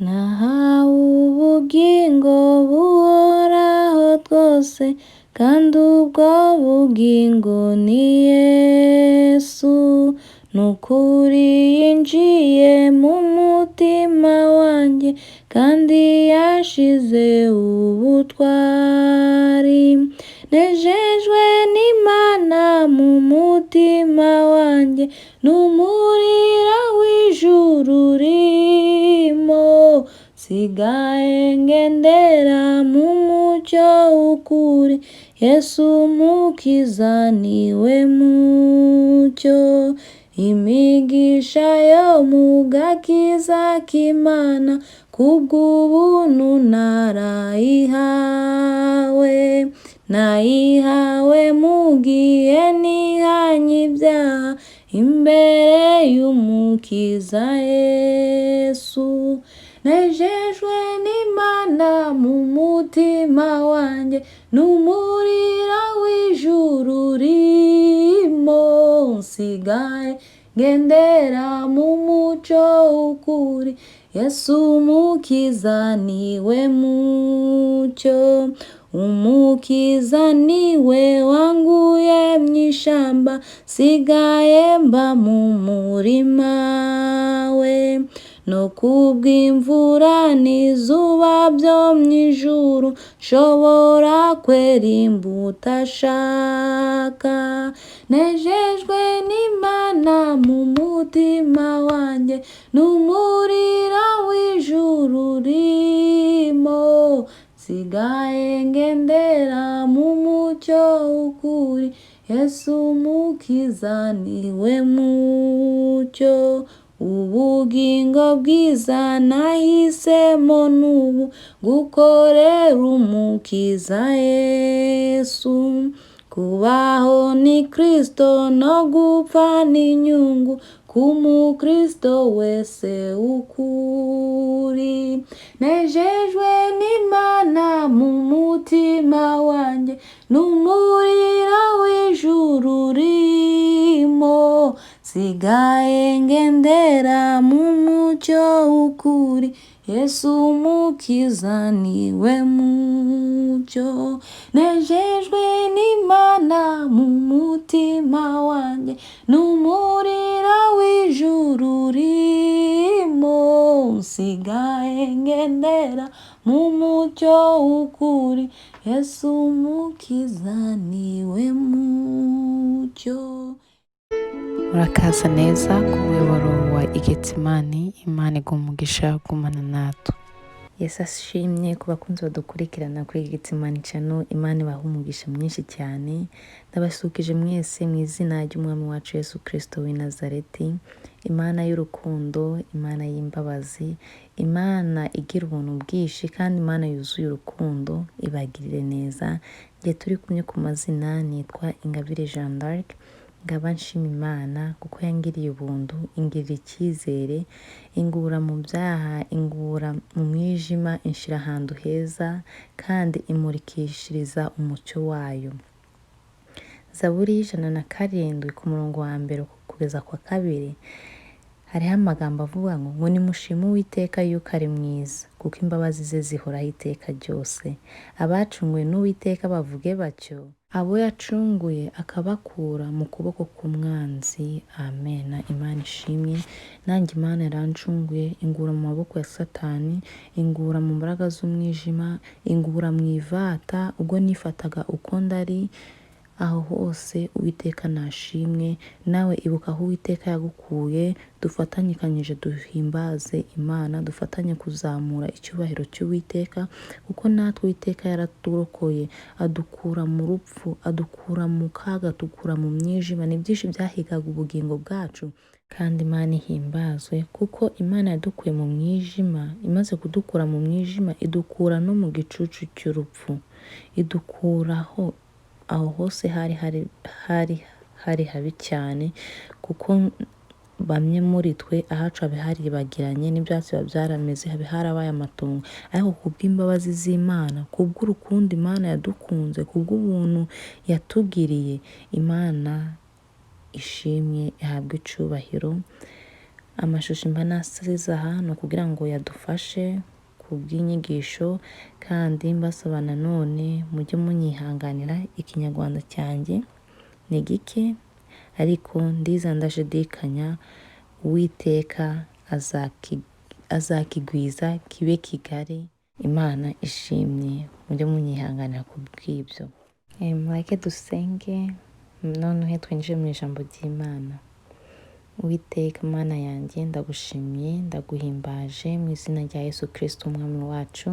Nahawe ubugingo buhoraho rwose, kandi ubwo bugingo ni Yesu. Ni ukuri yinjiye mu mutima wanjye, kandi yashize ubutwari. Nejejwe n'Imana mu mutima wanjye, n'umurira w'ijuru urimo. Nsigaye ngendera mu mucyo w'ukuri, Yesu Umukiza niwe mucyo. Imigisha yo mu gakiza k'Imana, kubw'ubuntu narayihawe. Nayihawe mu gihe nihanye ibyaha, imbere y'Umukiza Yesu. Nejejwe n'Imana mu mutima wanjye, n'umurira w'ijuru urimo. Nsigaye ngendera mu mucyo w'ukuri, Yesu Umukiza niwe mucyo. Umukiza niwe wanguye mu ishyamba, nsigaye mba mu murima we. No kubw'imvura n'izuba byo mu ijuru, nshobora kwera imbuto ashaka. Nejejwe n'Imana mu mutima wanjye, n'umurira w'ijuru urimo. Nsigaye ngendera mu mucyo w'ukuri, Yesu Umukiza niwe mucyo. Ubugingo bwiza nahisemo n'ubu, gukorera Umukiza Yesu. Kubaho ni Kristo no gupfa ni inyungu, ku mukristo wese ukuri. Nejejwe n'Imana mu mutima wanjye, n'umurira w'ijuru urimo. Nsigaye ngendera mu mucyo w'ukuri, Yesu Umukiza niwe mucyo. Nejejwe n'Imana mu mutima wanjye, n'umurira w'ijuru urimo. Nsigaye ngendera mu mucyo w'ukuri, Yesu Umukiza niwe mucyo. Murakaza neza ku muyoboro wa Igetsimani. Imana iguha umugisha, gumana natwe. Yesu ashimwe ku bakunzi badukurikirana kuri Getsimani Channel. Imana ibaha umugisha mwinshi cyane. Ndabasukije mwese mu izina ry'Umwami wacu Yesu Kristo w'i Nazareti. Imana y'urukundo, Imana y'imbabazi, Imana igira ubuntu bwinshi kandi Imana yuzuye urukundo, ibagirire neza. Njye turi kumwe ku mazina nitwa Ingabire Jeanne d'Arc. Ngaba nshima Imana kuko yangiriye ubuntu, ingirira icyizere, ingura mu byaha, ingura mu mwijima, inshira ahantu heza kandi imurikishiriza umucyo wayo. Zaburi y'107 ku murongo wa mbere kugeza ku wa kabiri, hariho amagambo avuga ngo nimushime Uwiteka yuko ari mwiza, kuko imbabazi ze zihoraho iteka ryose. Abacunguwe n'Uwiteka bavuge batyo, abo yacunguye akabakura mu kuboko k'umwanzi. Amen. Imana ishimwe. Nanjye Imana yarancunguye, ingura mu maboko ya Satani, ingura mu mbaraga z'umwijima, ingura mu ivata ubwo nifataga uko ndari. Aho hose Uwiteka nashimwe. Nawe ibuka aho Uwiteka yagukuye, dufatanyikanyije duhimbaze Imana, dufatanye kuzamura icyubahiro cy'Uwiteka, kuko natwe Uwiteka yaraturokoye, adukura mu rupfu, adukura mu kaga, adukura mu mwijima. Ni byinshi byahigaga ubugingo bwacu. Kandi Imana ihimbazwe kuko Imana yadukuye mu mwijima, imaze kudukura mu mwijima idukura no mu gicucu cy'urupfu, idukuraho aho hose hari hari hari hari habi cyane, kuko bamwe muri twe ahacu habe haribagiranye n'ibyatsi biba byarameze, habe harabaye amatongo. Ariko kubw'imbabazi z'Imana, kubw'urukundo Imana yadukunze, kubw'ubuntu yatugiriye, Imana ishimwe, ihabwe icyubahiro. Amashusho mba nasize aha ni ukugira ngo yadufashe ku bw'inyigisho, kandi mbasaba nanone mujye munyihanganira, ikinyarwanda cyanjye ni gike ariko ndiza ndashidikanya Uwiteka azakigwiza kibe kigari. Imana ishimye, mujye munyihanganira ku bw'ibyo. Mureke dusenge noneho twinjire mu ijambo ry'Imana. Uwiteka Mana yanjye, ndagushimiye, ndaguhimbaje mu izina rya Yesu Kristo umwami wacu.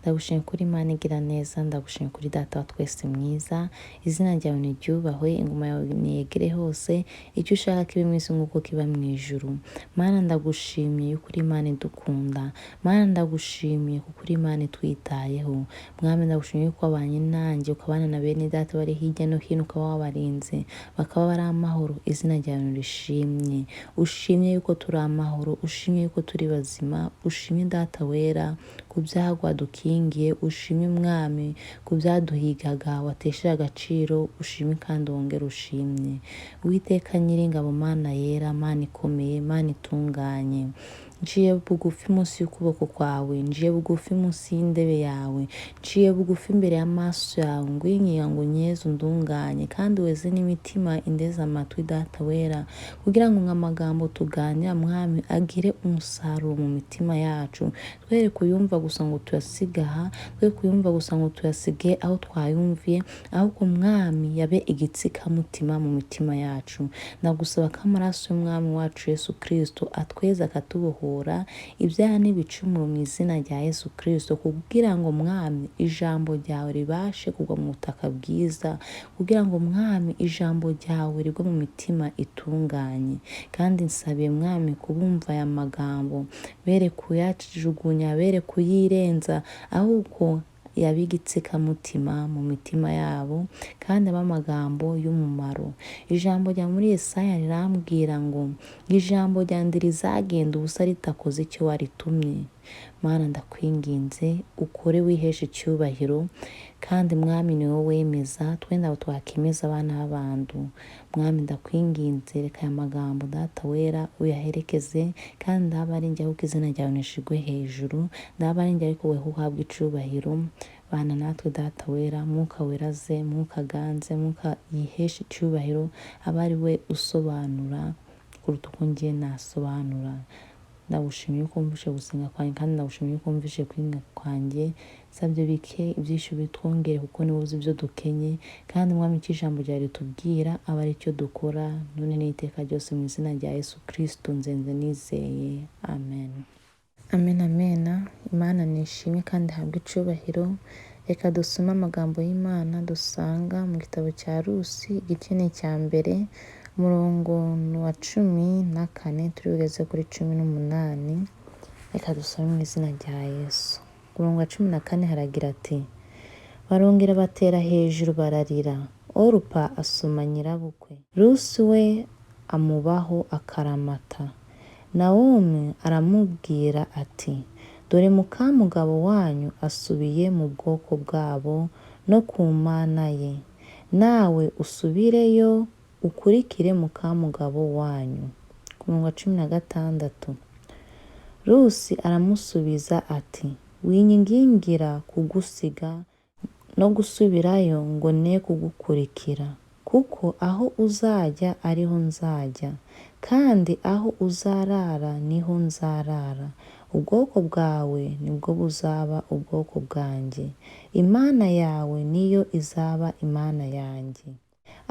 Ndagushimiye kuri Imana igira neza, ndagushimiye kuri Data wa twese mwiza. Izina ryawe niryubahwe, ingoma yawe niyegere hose, icyo ushaka kibe mu isi nk'uko kiba mu ijuru. Mana ndagushimiye yuko uri Imana idukunda. Mana ndagushimiye kuko uri Imana itwitayeho. Mwami ndagushimiye yuko wabanye nanjye, ukabana na bene data bari hirya no hino, ukaba wabarinze bakaba bari amahoro. Izina ryawe nirishimye. Ushimye yuko turi amahoro, ushimye yuko turi bazima, ushimye Data wera ku byago wadukingiye, ushimye Mwami ku byaduhigaga watesheje agaciro, ushimye kandi wongere ushimye. Uwiteka Nyiringabo, Mana yera, Mana ikomeye, Mana itunganye, nciye bugufi munsi y'ukuboko kwawe, nciye bugufi munsi y'indebe yawe, nciye bugufi imbere y'amaso yawe, ngwinginga ngo unyeze undunganye, kandi weze n'imitima indeze amatwi Data wera, kugira ngo amagambo tuganira Mwami agire umusaruro mu mitima yacu. Twere kuyumva gusa ngo tuyasige aha, twe kuyumva gusa ngo tuyasige aho twayumviye, ahubwo Mwami yabe igitsikamutima mu mitima yacu. Ndagusaba ko amaraso y'Umwami wacu Yesu Kristo atweza akatubohora ibyaha n'ibicumuro mu izina rya Yesu Kristo, kugira ngo Mwami ijambo ryawe ribashe kugwa mu butaka bwiza, kugira ngo Mwami ijambo ryawe rigwe mu mitima itunganye. Kandi nsabiye Mwami kubumva aya magambo, bere kuyajugunya, bere kuyirenza, ahubwo yabe igitsikamutima mu mitima yabo, kandi abe amagambo y'umumaro. Ijambo rya muri Yesaya rirambwira ngo ijambo ryanjye rizagenda ubusa ritakoze icyo waritumye. Mana ndakwinginze ukore wiheshe icyubahiro, kandi Mwami ni wowe wemeza, twe ntabwo twakemeza abana b'abantu. Mwami ndakwinginze reka aya magambo Data wera uyaherekeze, kandi ndaba ari njye ahubwo izina ryawe nishigwe hejuru, ndaba ari njye ariko weho uhabwe icubahiro. Bana natwe Data wera, Mwuka wera aze, Mwuka aganze, Mwuka yiheshe icyubahiro, abe ari we usobanura kuruta uko njye nasobanura. Ndagushimiye yuko wumvishe gusenga kwanjye, kandi ndagushimiye yuko wumvishe kwinga kwanjye. Nsabye bike ibyinshi bitwongere, kuko niwe uzi ibyo dukenye, kandi Mwami icyo ijambo ryawe ritubwira aba ari cyo dukora none n'iteka ryose, mu izina rya Yesu Kristo nzenze nizeye, amen. Amen, amen. Imana nishimwe kandi ihabwe icubahiro. Reka dusome amagambo y'Imana dusanga mu gitabo cya Rusi, igice ni icya mbere, umurongo wa 14 turi bugeze kuri 18. Reka dusome mu izina rya Yesu. Ku murongo wa 14 haragira ati: barongera batera hejuru bararira. Orupa asoma nyirabukwe, Rusi we amubaho akaramata. Nawomi aramubwira ati: dore mukamugabo wanyu asubiye mu bwoko bwabo no ku mana ye, nawe usubireyo ukurikire mukamugabo wanyu. Ku murongo wa 16 Rusi aramusubiza ati: winyingingira kugusiga no gusubirayo ngo ne kugukurikira, kuko aho uzajya ariho nzajya, kandi aho uzarara niho nzarara. Ubwoko bwawe nibwo buzaba ubwoko bwanjye, Imana yawe niyo izaba Imana yanjye.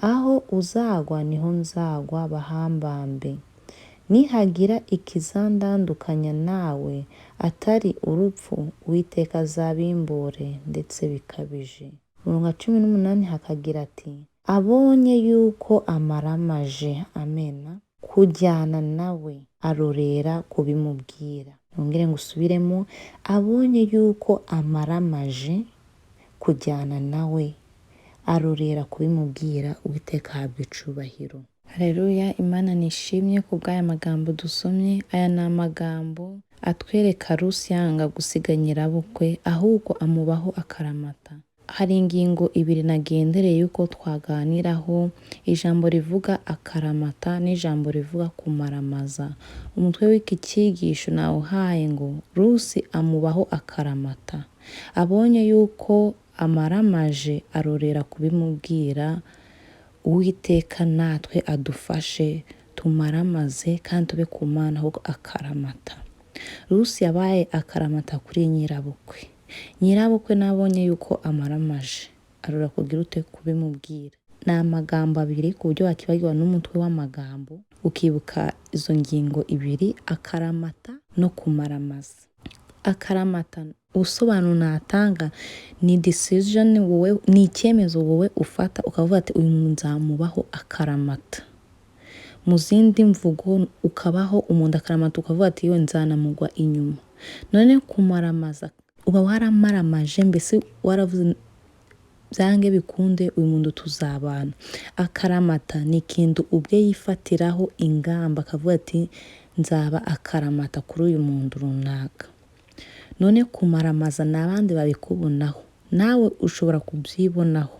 Aho uzagwa niho nzagwa bahambambe. Nihagira ikizandandukanya nawe atari urupfu, Uwiteka azabimbure ndetse bikabije. Umurongo wa 18 hakagira ati: abonye yuko amaramaje, amena, kujyana nawe arorera kubimubwira. Nongere ngusubiremo, abonye yuko amaramaje kujyana nawe arorera kubimubwira. Uwiteka ahabwe icubahiro. Haleluya, Imana nishimye ku bw'aya magambo dusomye. Aya ni amagambo atwereka Rusi yanga gusiga nyirabukwe, ahubwo amubaho akaramata. Hari ingingo ibiri nagendereye yuko twaganiraho, ijambo rivuga akaramata n'ijambo rivuga kumaramaza. Umutwe w'iki cyigisho nawuhaye ngo Rusi amubaho akaramata. Abonye yuko amaramaje arorera kubimubwira, Uwiteka natwe adufashe tumaramaze kandi tube ku Mana ahubwo akaramata. Rusi yabaye akaramata kuri nyirabukwe. Nyirabukwe nabonye yuko amaramaje arora kugira ute kubimubwira. Ni amagambo abiri ku buryo wakibagirwa n'umutwe w'amagambo ukibuka izo ngingo ibiri, akaramata no kumaramaza. Akaramata ubusobanuro natanga ni decision wowe, ni icyemezo wowe ufata ukavuga ati uyu muntu nzamubaho akaramata. Mu zindi mvugo ukabaho umuntu akaramata ukavuga ati yewe nzanamugwa inyuma. None kumaramaza uba waramaramaje, mbese waravuze byange bikunde uyu muntu tuzabana. Akaramata ni ikintu ubwe yifatiraho ingamba akavuga ati nzaba akaramata kuri uyu muntu runaka. None kumaramaza ni abandi babikubonaho, nawe ushobora kubyibonaho,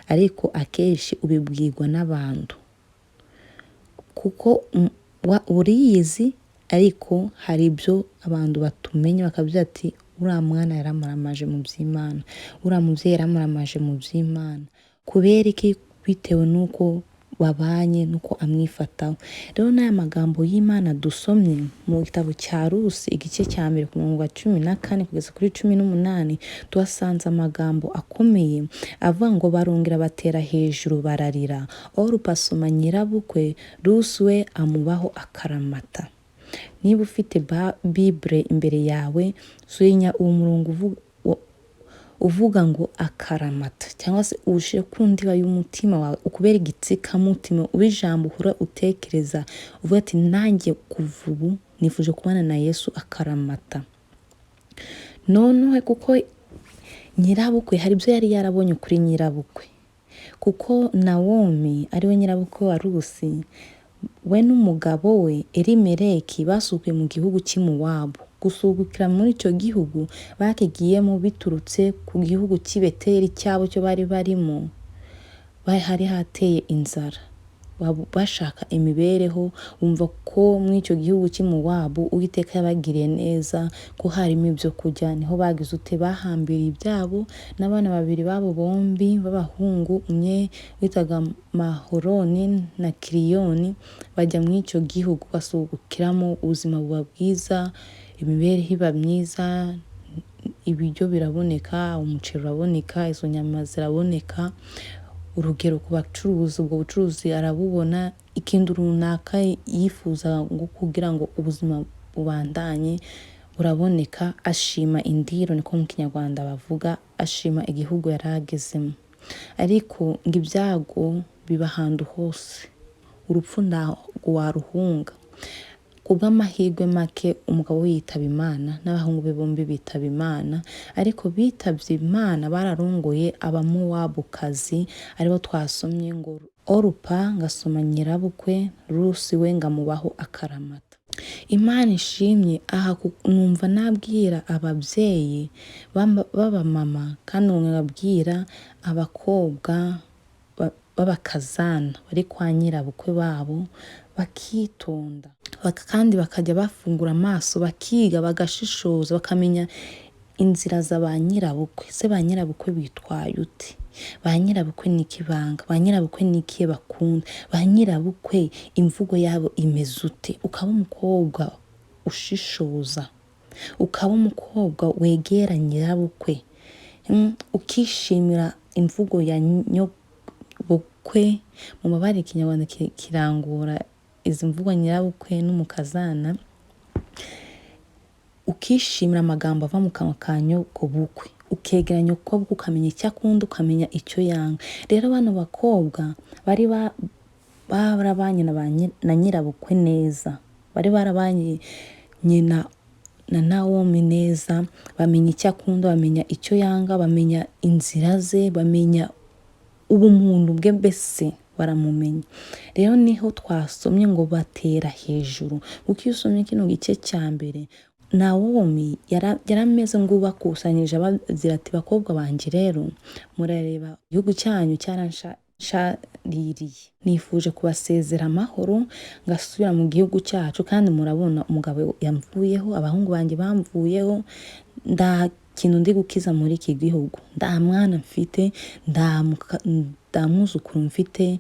ariko akenshi ubibwirwa n'abantu kuko uriyizi, ariko hari ibyo abantu batumenya bakavuga ati uriya mwana yaramaramaje mu by'Imana, uriya mubyeyi yaramaramaje mu by'Imana. Kubera iki? Bitewe n'uko babanye n'uko amwifataho. Rero n'aya magambo y'Imana dusomye mu gitabo cya Rusi igice cya mbere ku murongo wa 14 kugeza kuri 18, tuhasanze amagambo akomeye avuga ngo barongera batera hejuru bararira. Orupa asoma nyirabukwe, Rusi we amubaho akaramata. Niba ufite Bible imbere yawe, surinya uwo murongo uvuga ngo akaramata, cyangwa se uwushyire ku ndiba y'umutima wawe, ukubera igitsikamutima, ube ijambo uhora utekereza uvuga ati nanjye kuva ubu nifuje kubana na Yesu akaramata. Noneho kuko nyirabukwe hari ibyo yari yarabonye kuri nyirabukwe, kuko Nawomi ariwe nyirabukwe wa Rusi, we n'umugabo we Elimeleki basukuye mu gihugu cy'i Mowabu. Gusukira muri icyo gihugu bakigiyemo biturutse ku gihugu cy'i Beteli cyabo cyo bari barimo, hari hateye inzara, bashaka imibereho, bumva ko muri icyo gihugu cy'i Mowabu Uwiteka yabagiriye neza, ko harimo ibyo kurya. Niho bagize ute, bahambiriye ibyabo n'abana babiri babo bombi b'abahungu, umwe witaga Mahoroni na Kiriyoni, bajya muri icyo gihugu basukiramo, ubuzima buba bwiza, imibereho iba myiza, ibiryo biraboneka, umuceri uraboneka, izo nyama ziraboneka, urugero ku bacuruzi, ubwo bucuruzi arabubona, ikintu runaka yifuza ngo kugira ngo ubuzima bubandanye buraboneka, ashima indiro, niko mu Kinyarwanda bavuga, ashima igihugu yari agezemo. Ariko ngo ibyago biba ahantu hose, urupfu ntabwo waruhunga. Kubw'amahirwe make umugabo we yitaba Imana n'abahungu be bombi bitaba Imana, ariko bitabye Imana bararongoye Abamowabukazi, aribo twasomye ngo Orupa ngasoma nyirabukwe, Rusi we ngamubaho akaramata. Imana ishimye aha numva nabwira ababyeyi b'abamama, kandi nkabwira abakobwa b'abakazana bari kwa nyirabukwe babo, bakitonda kandi bakajya bafungura amaso, bakiga, bagashishoza, bakamenya inzira za ba nyirabukwe. Se ba nyirabukwe bitwaye ute? Ba nyirabukwe ni iki banga? Ba nyirabukwe ni iki bakunda? Ba nyirabukwe imvugo yabo imeze ute? Ukaba umukobwa ushishoza, ukaba umukobwa wegera nyirabukwe, ukishimira imvugo ya nyobukwe. Mu mabara Ikinyarwanda kirangura izi mvugo nyirabukwe n'umukazana, ukishimira amagambo ava mu kanwa ka nyokobukwe, ukegera nyokobukwe ukamenya icyo akunda, ukamenya icyo yanga. Rero bano bakobwa bari barabanye na nyirabukwe neza, bari barabanye na Nawomi neza, bamenya icyo akunda, bamenya icyo yanga, bamenya inzira ze, bamenya ubumuntu bwe, mbese baramumenya. Rero niho twasomye ngo batera hejuru, kuko iyo usomye kino gice cya mbere Nawomi yarameze nk'ubakusanyirije ababwira ati bakobwa banjye rero murareba igihugu cyanyu cyaranshiririye, nifuje kubasezera amahoro ngasubira mu gihugu cyacu, kandi murabona umugabo yamvuyeho, abahungu banjye bamvuyeho, nta kintu ndi gukiza muri iki gihugu, nta mwana mfite, nta mwuzukuru mfite,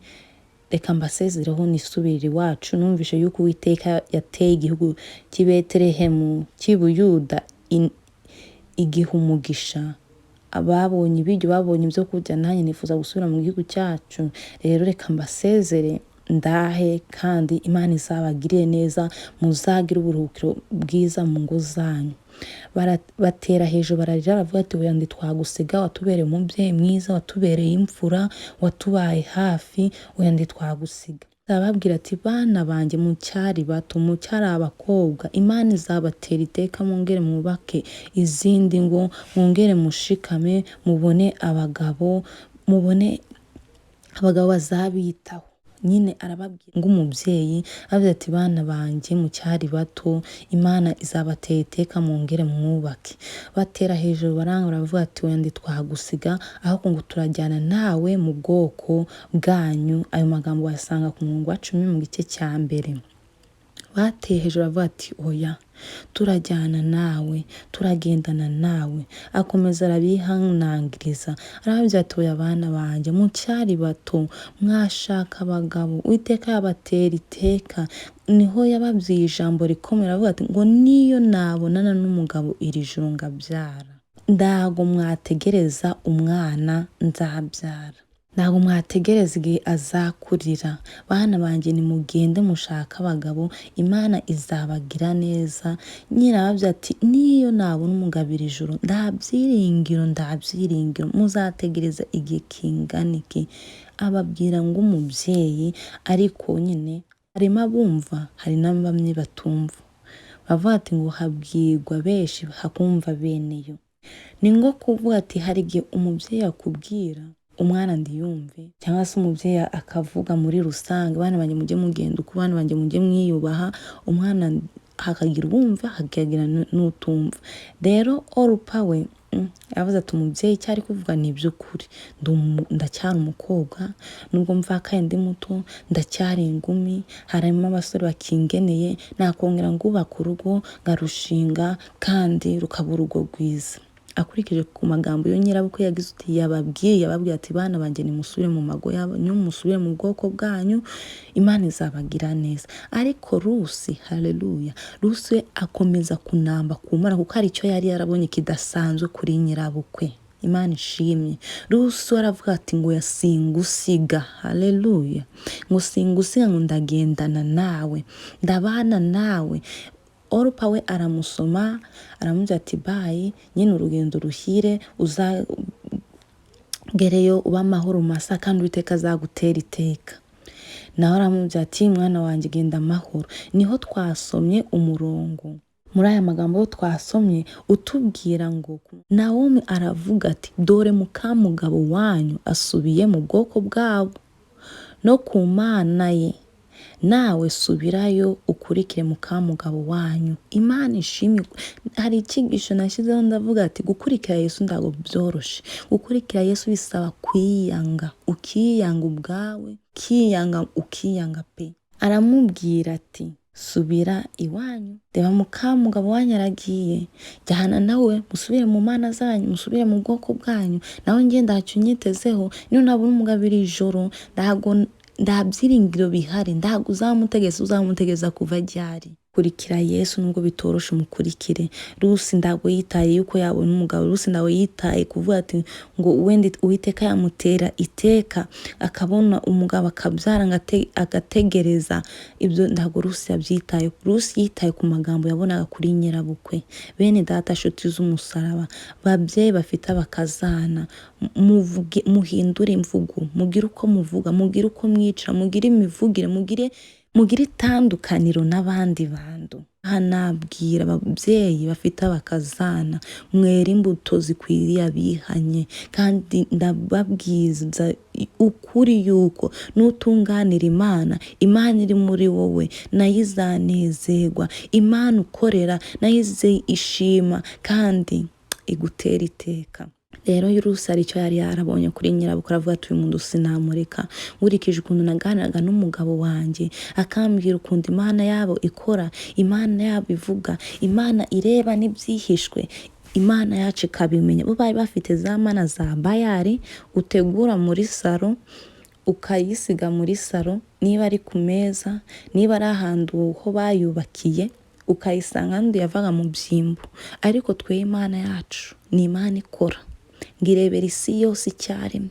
reka mbasezereho nisubirire iwacu. Numvise yuko Uwiteka yateye igihugu cy'i Betelehemu cy'i Buyuda igiha umugisha, ababonye ibiryo babonye ibyo kurya, nanjye nifuza gusubira mu gihugu cyacu. Rero reka mbasezere ndahe, kandi Imana izabagirire neza, muzagire uburuhukiro bwiza mu ngo zanyu. Batera hejuru bararira, baravuga ati oya ntitwagusiga, watubereye umubyeyi mwiza, watubereye imfura, watubaye hafi, oya ntitwagusiga. Arababwira ati bana banjye mucyari bato, mucyari abakobwa, Imana izabatera iteka, mwongere mwubake izindi ngo, mwongere mushikame, mubone abagabo, mubone abagabo bazabitaho. Nyine arababwira ng'umubyeyi, aravuga ati bana banjye mucyari bato, Imana izabatera iteka, mwongere mwubake. Batera hejuru baranga, baravuga ati oya ntitwagusiga, ahubwo ngo turajyana nawe mu bwoko bwanyu. Ayo magambo wayasanga ku murongo wa 10 mu gice cya mbere. Bateye hejuru baravuga ati oya turajyana nawe, turagendana nawe. Akomeza arabihanangiriza, arababwira ati oya bana banjye mucyari bato, mwashaka abagabo, Uwiteka yabatera iteka. Niho yababwiye ijambo rikomeye, aravuga ati ngo niyo nabonana n'umugabo iri joro ngabyara, ntago mwategereza umwana nzabyara, ntabwo mwategereza igihe azakurira. Bana banjye nimugende mushake abagabo, Imana izabagira neza. Nyine arababwira ati niyo nabona umugabo iri joro, nta byiringiro, nta byiringiro, muzategereza igihe kingana iki? Ababwira ng'umubyeyi, ariko nyine harimo abumva, hari na bamwe batumva. Bavuga ati ngo habwirwa benshi hakumva beneyo. Ni nko kuvuga ati hari igihe umubyeyi akubwira umwana ndiyumve, cyangwa se umubyeyi akavuga muri rusange, bana banjye mujye mugenda uko, bana banjye mujye mwiyubaha, umwana hakagira uwumva hakagira n'utumva. Rero Orupa we yavuze ati umubyeyi icyo ari kuvuga ni iby'ukuri, ndacyari umukobwa, nubwo mvakaye ndi muto, ndacyari ingumi, harimo abasore bakingeneye, nakongera ngubaka urugo nkarushinga kandi rukaba urugo rwiza. Akurikije ku magambo yo nyirabukwe yagize uti yababwiye, yababwiye ati bana banjye nimusubire mu mago yanyu, musubire mu bwoko bwanyu, Imana izabagira neza. Ariko Rusi, haleluya, Rusi we akomeza kunamba ku Mana, kuko hari icyo yari yarabonye kidasanzwe kuri nyirabukwe. Imana ishimye. Rusi we aravuga ati ngo yasingusiga, haleluya, ngo singusiga, ngo ndagendana nawe, ndabana nawe. Orupa we aramusoma, aramubwira ati bayi, nyine urugendo ruhire, uzagereyo ube amahoro masa, kandi Uwiteka azagutera iteka. Nawe aramubwira ati mwana wanjye genda amahoro. Niho twasomye umurongo muri aya magambo twasomye utubwira ngo Nawomi aravuga ati dore mukamugabo wanyu asubiye mu bwoko bwabo no ku Mana ye, nawe subirayo ukurikire mukamugabo wanyu. Imana ishimwe. Hari icyigisho nashyizeho ndavuga ati gukurikira Yesu ntabwo byoroshe. Gukurikira Yesu bisaba kwiyanga, ukiyanga ubwawe, ukiyanga, ukiyanga pe. Aramubwira ati subira iwanyu, reba mukamugabo wanyu aragiye, jyana nawe, musubire mu mana zanyu, musubire mu bwoko bwanyu, nawe njye ntacyo unyitezeho, niyo nabona umugabo iri joro ntago nta byiringiro bihari, ntabwo uzamutegeza, uzamutegeza kuva ryari? Kurikira Yesu nubwo bitoroshe, umukurikire. Rusi ntabwo yitaye yuko yabona umugabo, Rusi ntabwo yitaye kuvuga ati ngo wenda Uwiteka yamutera iteka akabona umugabo akabyara agategereza, ibyo ntabwo Rusi yabyitaye. Rusi yitaye ku magambo yabonaga kuri nyirabukwe. Bene data, nshuti z'umusaraba, babyeyi bafite abakazana, muvuge, muhindure imvugo, mugire uko muvuga, mugire uko mwicara, mugire imivugire, mugire Mugire itandukaniro n'abandi bantu. Aha nabwira ababyeyi bafite abakazana, mwere imbuto zikwiriye abihanye, kandi ndababwiza ukuri yuko nutunganira Imana, Imana iri muri wowe nayo izanezerwa, Imana ukorera nayo ishima kandi igutera iteka. Rero Rusi hari icyo yari yarabonye kuri nyirabukwe, aravuga ati uyu muntu sinamureka, nkurikije ukuntu naganiraga n'umugabo wanjye akambwira ukuntu Imana yabo ikora, Imana yabo ivuga, Imana ireba n'ibyihishwe, Imana yacu ikabimenya. Bo bari bafite za mana za Bayari utegura muri saro, ukayisiga muri saro, niba ari ku meza, niba ari ahantu ho bayubakiye, ukayisanga ahandi yavaga mu byimbo. Ariko twe Imana yacu ni Imana ikora, ngo irebera isi yose icyarimwe,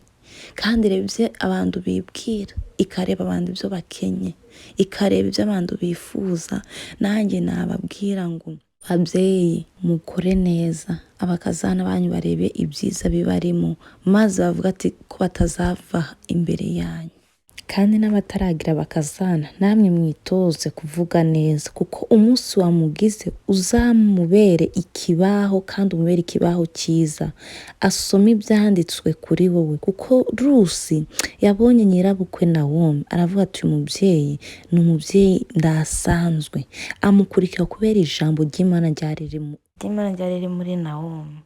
kandi ireba ibyo abantu bibwira, ikareba abantu ibyo bakenye, ikareba ibyo abantu bifuza. Nanjye nababwira ngo babyeyi mukore neza, abakazana banyu barebe ibyiza bibarimo, maze bavuga ati ko batazava imbere yanyu. Kandi n'abataragira abakazana namwe mwitoze kuvuga neza, kuko umunsi wamugize uzamubere ikibaho, kandi umubere ikibaho cyiza, asome ibyanditswe kuri wowe. Kuko Rusi yabonye nyirabukwe Nawomi, aravuga ati uyu mubyeyi ni umubyeyi ndasanzwe, amukurikira kubera ijambo ry'Imana ryari riri muri Nawomi.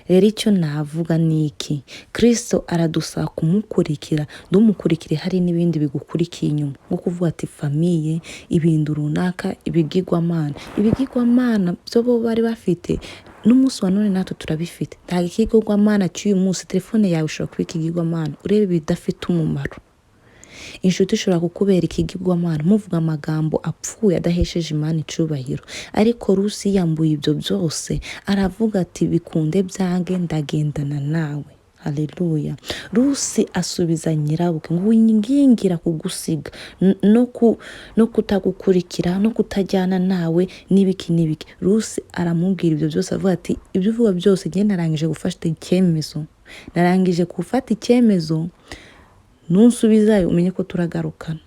Rero icyo navuga ni iki, Kristo aradusaba kumukurikira, ndumukurikire hari n'ibindi bigukurikiye inyuma, nko kuvuga ati famiye, ibintu runaka, ibigirwamana. Ibigirwamana byo bo bari bafite n'umunsi wa none natwe turabifite. Ntabwo ikigirwamana cy'uyu munsi, telefone yawe ishobora kuba ikigirwamana, ureba ibidafite umumaro. Inshuti ishobora kukubera ikigirwamana, muvuga amagambo apfuye adahesheje Imana icubahiro. Ariko Rusi yambuye ibyo byose, aravuga ati bikunde byange ndagendana nawe. Haleluya. Rusi asubiza nyirabukwe ngo wingingira kugusiga no kutagukurikira no kutajyana nawe n'ibiki n'ibiki. Rusi aramubwira ibyo byose, avuga ati ibyo uvuga byose njye narangije gufata icyemezo, narangije gufata icyemezo, nunsubizayo umenye ko turagarukana,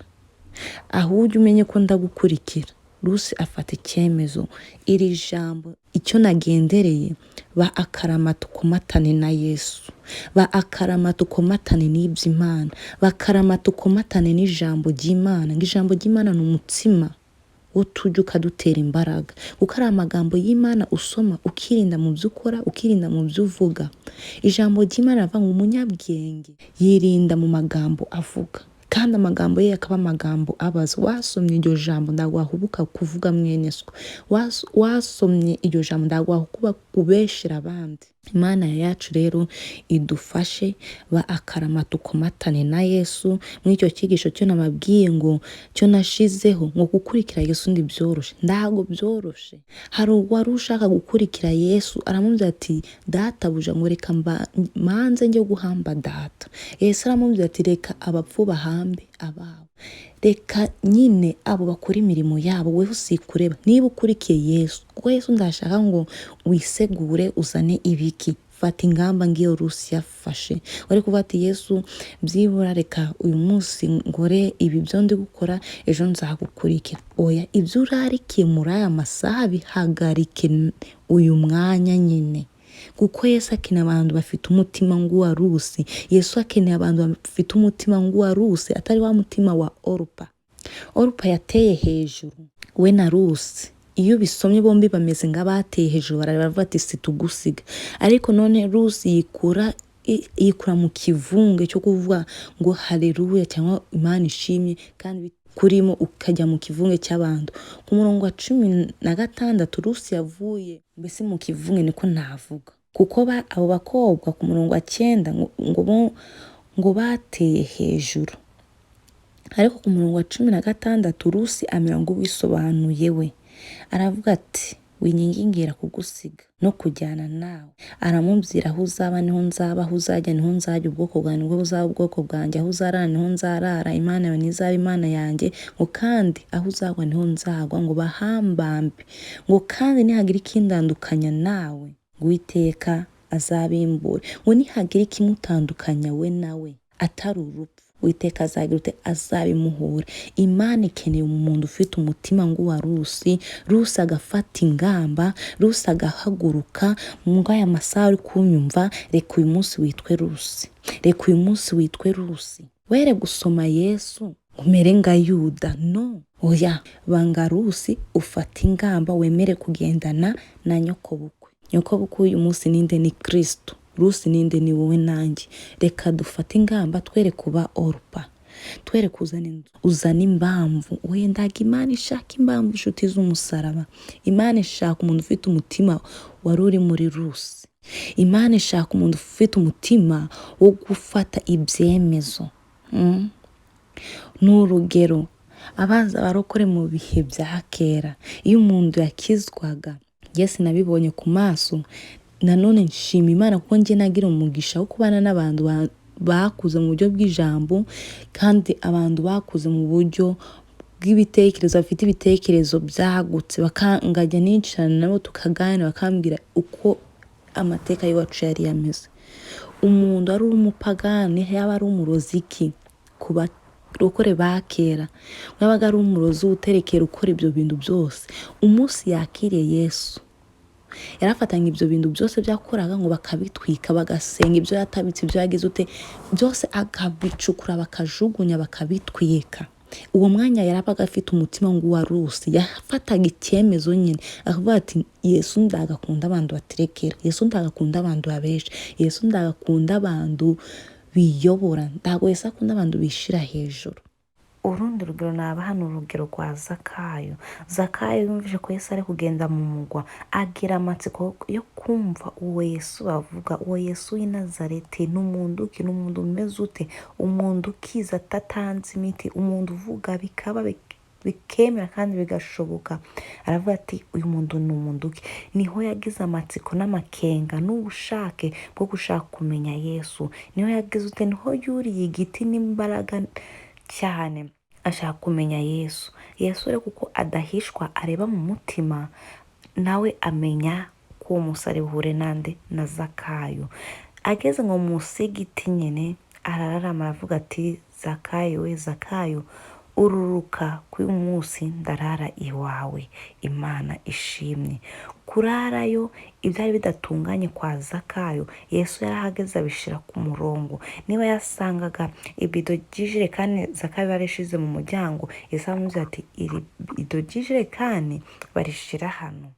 ahubwo umenye ko ndagukurikira. Rusi afata icyemezo. Iri jambo icyo nagendereye, ba akaramata ukomatane na Yesu, ba akaramata ukomatane n'iby'Imana, ba akaramata ukomatane n'ijambo ry'Imana. Ngo ijambo ry'Imana ni umutsima wo tujya ukadutera imbaraga, kuko ari amagambo y'Imana usoma ukirinda mu byo ukora, ukirinda mu byo uvuga. Ijambo ry'Imana rivuga ngo umunyabwenge yirinda mu magambo avuga, kandi amagambo ye akaba amagambo abaza. Wasomye iryo jambo ntabwo wahubuka kuvuga mwene so, wasomye iryo jambo ntabwo wahubuka kubeshera abandi. Imana yacu rero idufashe, ba akaramata ukomatane na Yesu. Muri icyo cyigisho cyo nababwiye ngo cyo nashizeho ngo gukurikira Yesu ntibyoroshe, ntabwo byoroshe. Hari uwari ushaka gukurikira Yesu aramubwira ati databuja ngo reka manze njye guhamba data. Yesu aramubwira ati reka abapfu bahambe ababo, reka nyine abo bakora imirimo yabo, weho usikureba niba ukurikiye Yesu. Kuko Yesu ndashaka ngo wisegure uzane ibiki, fata ingamba ngiyo Rusi yafashe. Wari kuvuga ati Yesu byibura reka uyu munsi ngore ibi byo ndi gukora, ejo nzagukurikira. Oya, ibyo urarikiye muri aya masaha bihagarike uyu mwanya nyine. Kuko Yesu akeneye abantu bafite umutima nguwa Rusi. Yesu akeneye abantu bafite umutima nguwa Rusi, atari wa mutima wa Orupa. Orupa yateye hejuru we na Rusi. Iyo ubisomye bombi bameze nk'abateye hejuru, baravuga ati situgusiga. Ariko none Rusi yikura mu kivunge cyo kuvuga ngo haleluya cyangwa Imana ishimye, kandi kurimo ukajya mu kivunge cy'abantu. Ku murongo wa 16 Rusi yavuye mbese mu kivunge, niko navuga, kuko abo bakobwa ku murongo wa 9 ngo bateye hejuru. Ariko ku murongo wa 16 Rusi amera ngo ubisobanuye we, aravuga ati wingingira kugusiga no kujyana nawe. Aramubwira aho uzaba niho nzaba, aho uzajya niho nzajya, ubwoko bwawe nibwo buzaba ubwoko bwanjye, aho uzarara niho nzarara, Imana yawe ntizaba Imana yanjye, ngo kandi aho uzagwa niho nzagwa, ngo bahambambe, ngo kandi nihagira ikindandukanya nawe, ngo Uwiteka azabimbure, ngo nihagira ikimutandukanya we nawe atari urupfu. Uwiteka azagira ute? Azabimuhura. Imana ikeneye umuntu ufite umutima ng'uwa Rusi. Rusi agafata ingamba, Rusi agahaguruka. Muri aya masaha uri kunyumva, reka uyu munsi witwe Rusi, reka uyu munsi witwe Rusi. Were gusoma Yesu umere nka Yuda, no, oya, banga Rusi, ufate ingamba, wemere kugendana na nyokobukwe. Nyokobukwe uyu munsi ninde? Ni Kristo. Rusi ninde? Ni wowe nanjye. Reka dufate ingamba, twere kuba Orupa, twere kuzana inzu, uzana imbamvu. Wendaga Imana ishaka imbamvu, inshuti z'umusaraba. Imana ishaka umuntu ufite umutima wari uri muri Rusi. Imana ishaka umuntu ufite umutima wo gufata ibyemezo. Ni urugero, abanza barokore mu bihe bya kera, iyo umuntu yakizwaga, Yesu nabibonye ku maso. Nanone nshima Imana kuko njye nagira umugisha wo kubana n'abantu bakuze mu buryo bw'ijambo, kandi abantu bakuze mu buryo bw'ibitekerezo, bafite ibitekerezo byagutse, ngajya nicarana nabo tukaganira, bakambwira uko amateka y'iwacu yari yameze. Umuntu ari umupagani, yaba ari umurozi ki ku barokore ba kera, yabaga ari umurozi uterekera, ukora ibyo bintu byose. Umunsi yakiriye Yesu, yarafatanya ibyo bintu byose byakoraga ngo bakabitwika, bagasenga ibyo yatabitse, ibyo yagize ute byose, akabicukura, bakajugunya, bakabitwika. Uwo mwanya yarabaga afite umutima ng'uwa Rusi, yafataga icyemezo nyine, akavuga ati: "Yesu ndagakunda abantu baterekera, Yesu ndagakunda abantu babesha, Yesu ndagakunda abantu biyobora, ntabwo Yesu akunda abantu bishira hejuru." Urundi rugero nabaha ni urugero rwa Zakayo. Zakayo yumvise ko Yesu ari kugenda mu mugwa, agira amatsiko yo kumva uwo Yesu bavuga, uwo Yesu w'i Nazareti ni umuntu ki? Ni umuntu umeze ute? Umuntu ukiza atatanze imiti, umuntu uvuga bikaba, bikemera kandi bigashoboka. Aravuga ati: "Uyu muntu ni umuntu ki?" Niho yagize amatsiko n'amakenga n'ubushake bwo gushaka kumenya Yesu. Niho yagize ute? Niho yuriye igiti n'imbaraga cyane, ashaka kumenya Yesu. Yesu rero, kuko adahishwa, areba mu mutima, nawe amenya ko uwo munsi ari buhure nande? Na Zakayo. Ageze ngo munsi y'igiti nyine, arararama, aravuga ati: "Zakayo we, Zakayo, ururuka, kuri uyu munsi ndarara iwawe." Imana ishimwe. Kurarayo, ibyari bidatunganye kwa Zakayo, Yesu yarahageze abishyira ku murongo. Niba yasangaga ibido ry'ijerekani Zakayo yarishize mu muryango, Yesu aramubwira ati: "Iri bido ry'ijerekani barishyira hano."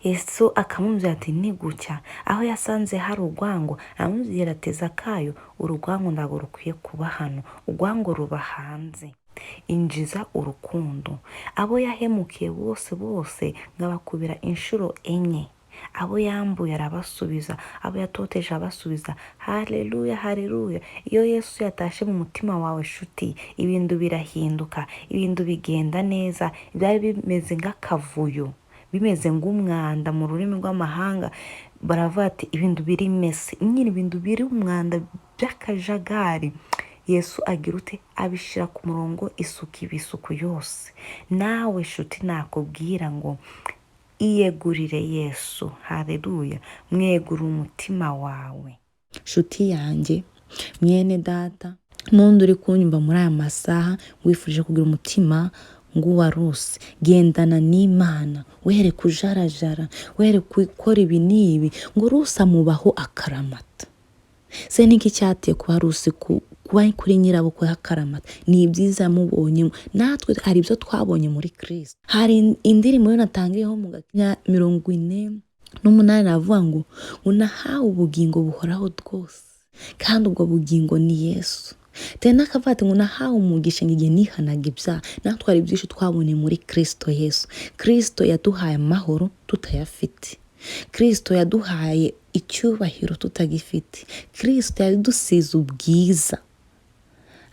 Yesu akamubwira ati: "Ni gutya." Aho yasanze hari urwango, aramubwira ati: "Zakayo, urwango ntabwo rukwiye kuba hano, urwango ruba hanze, injiza urukundo." Abo yahemukiye bose bose ngabakubira inshuro 4, abo yambuye arabasubiza, abo yatoteje abasubiza. Haleluya, haleluya! Iyo Yesu yatashe mu mutima wawe, shuti, ibintu birahinduka, ibintu bigenda neza. Byari bimeze nk'akavuyo, bimeze nk'umwanda, mu rurimi rw'amahanga baravuga ati ibintu biri messy nyine, ibintu biri umwanda by'akajagari. Yesu agira ute? Abishyira ku murongo, isuku iba isuku yose. Nawe shuti, nakubwira ngo iyegurire Yesu. Haleluya! Mwegure umutima wawe. Shuti yanjye, mwene data, n'undi uri kunyumva muri aya masaha, wifuje kugira umutima ng'uwa Rusi, gendana n'Imana, were kujarajara, were gukora ibi n'ibi. Ngo Rusi amubaho akaramata. Se niki cyateye kuba Rusi kuba kuri nyirabukwe akaramata? Ni ibyiza yamubonyemo. Natwe hari ibyo twabonye muri Kirisito. Hari indirimbo yo natangiyeho mu gakenya 48, aravuga ngo nahawe ubugingo buhoraho rwose, kandi ubwo bugingo ni Yesu. Tena akavuga ati ngo nahawe umugisha ngo igihe nihanaga ibyaha. Natwe hari byinshi twabonye muri Kirisito Yesu. Kirisito yaduhaye amahoro tutayafite, Kirisito yaduhaye icyubahiro tutagifite, Kirisito yadusize ubwiza.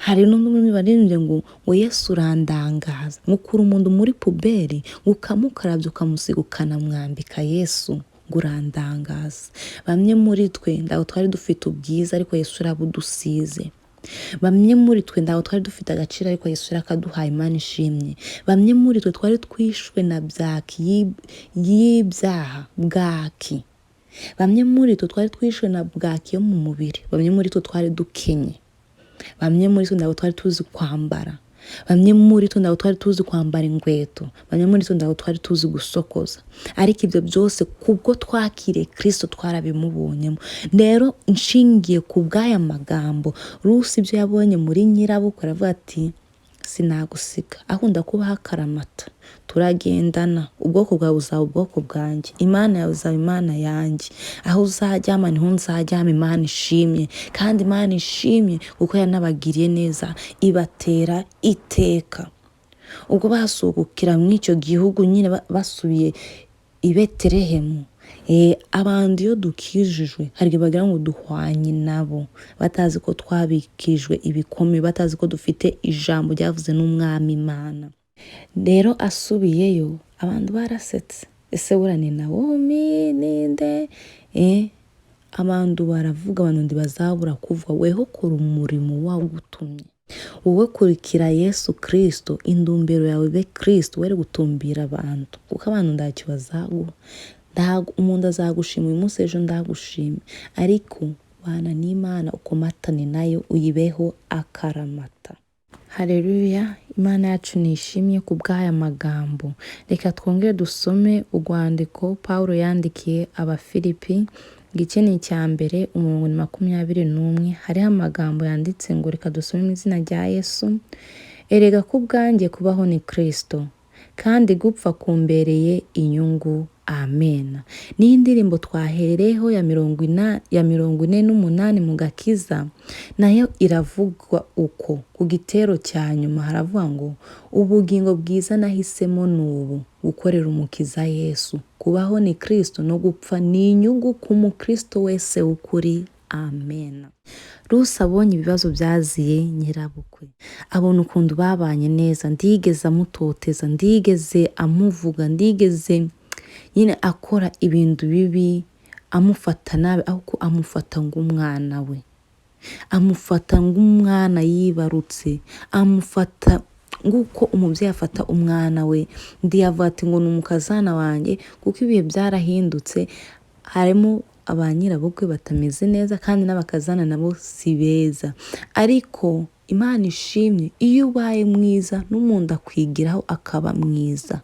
Hari n'undi baririmbye ngo "Yesu urandangaza", ngo ukura umuntu muri poubelle, ngo ukamukarabya, ukamusiga, ukanamwambika. Yesu ngo urandangaza. Bamwe muri twe ntabwo twari dufite ubwiza, ariko Yesu urabudusize. Bamwe muri twe ntabwo twari dufite agaciro, ariko Yesu yarakaduhaye. Imana ishimye. Bamwe muri twe twari twishwe na bwaki y'ibyaha, bwaki. Bamwe muri twe twari twishwe na bwaki yo mu mubiri. Bamwe muri twe twari dukenye. Bamwe muri twe ntabwo twari tuzi kwambara, bamwe muri twe ntabwo twari tuzi kwambara inkweto, bamwe muri twe ntabwo twari tuzi gusokoza, ariko ibyo byose kubwo twakiriye Kirisito twarabimubonyemo. Rero nshingiye ku bw'aya magambo, Rusi ibyo yabonye muri nyirabukwe, aravuga ati: "Sinagusiga, akunda kubaho akaramata, turagendana, ubwoko bwawe buzaba ubwoko bwanjye, Imana yawe izaba Imana yanjye, aho uzaryama niho nzaryama." Imana ishimye, kandi Imana ishimye kuko yanabagiriye neza, ibatera iteka. Ubwo basugukira muri icyo gihugu nyine, basubiye i Betelehemu. Abantu iyo dukijijwe hari igihe bagira ngo duhwanye nabo, batazi ko twabikijwe ibikomeye, batazi ko dufite ijambo ryavuze n'Umwami Imana. Rero asubiyeyo, abantu barasetse: "Ese buriya ni Nawomi? Ninde?" Abantu baravuga, abantu ntibazabura kuvuga. Weho kora umurimo wagutumye, wowe kurikira Yesu Kirisito, indumbero yawe ibe Kirisito, were gutumbira abantu, kuko abantu ntacyo bazaguha. Umuntu azagushima uyu munsi, ejo ndagushime, ariko bana n'Imana, ukomatane nayo, uyibeho akaramata. Hareruya, Imana yacu nishimye ku bw'aya magambo. Reka twongere dusome urwandiko Paul yandikiye Abafilipi, igice ni icya mbere, umurongo ni 21. Hariho amagambo yanditse ngo, reka dusome mu izina rya Yesu: "Erega ku bwanjye kubaho ni Kirisito, kandi gupfa kumbereye inyungu. Amen." Ni indirimbo twahereyeho ya 48 mu gakiza, nayo iravugwa uko. Ku gitero cya nyuma haravuga ngo: "Ubugingo bwiza nahisemo ni ubu, gukorera Umukiza Yesu. Kubaho ni Kirisito, no gupfa ni inyungu ku mukristo wese w'ukuri. Amen." Rusi abonye ibibazo byaziye nyirabukwe, abona ukuntu babanye neza, ndigeze amutoteza, ndigeze amuvuga, ndigeze nyine akora ibintu bibi, amufata nabi, ahubwo amufata nk'umwana we, amufata nk'umwana yibarutse, amufata nk'uko umubyeyi afata umwana we. Ntiyavuga ati ngo ni umukazana wanjye, kuko ibihe byarahindutse, harimo ba nyirabukwe batameze neza, kandi n'abakazana nabo si beza. Ariko Imana ishimye, iyo ubaye mwiza n'umuntu akwigiraho akaba mwiza.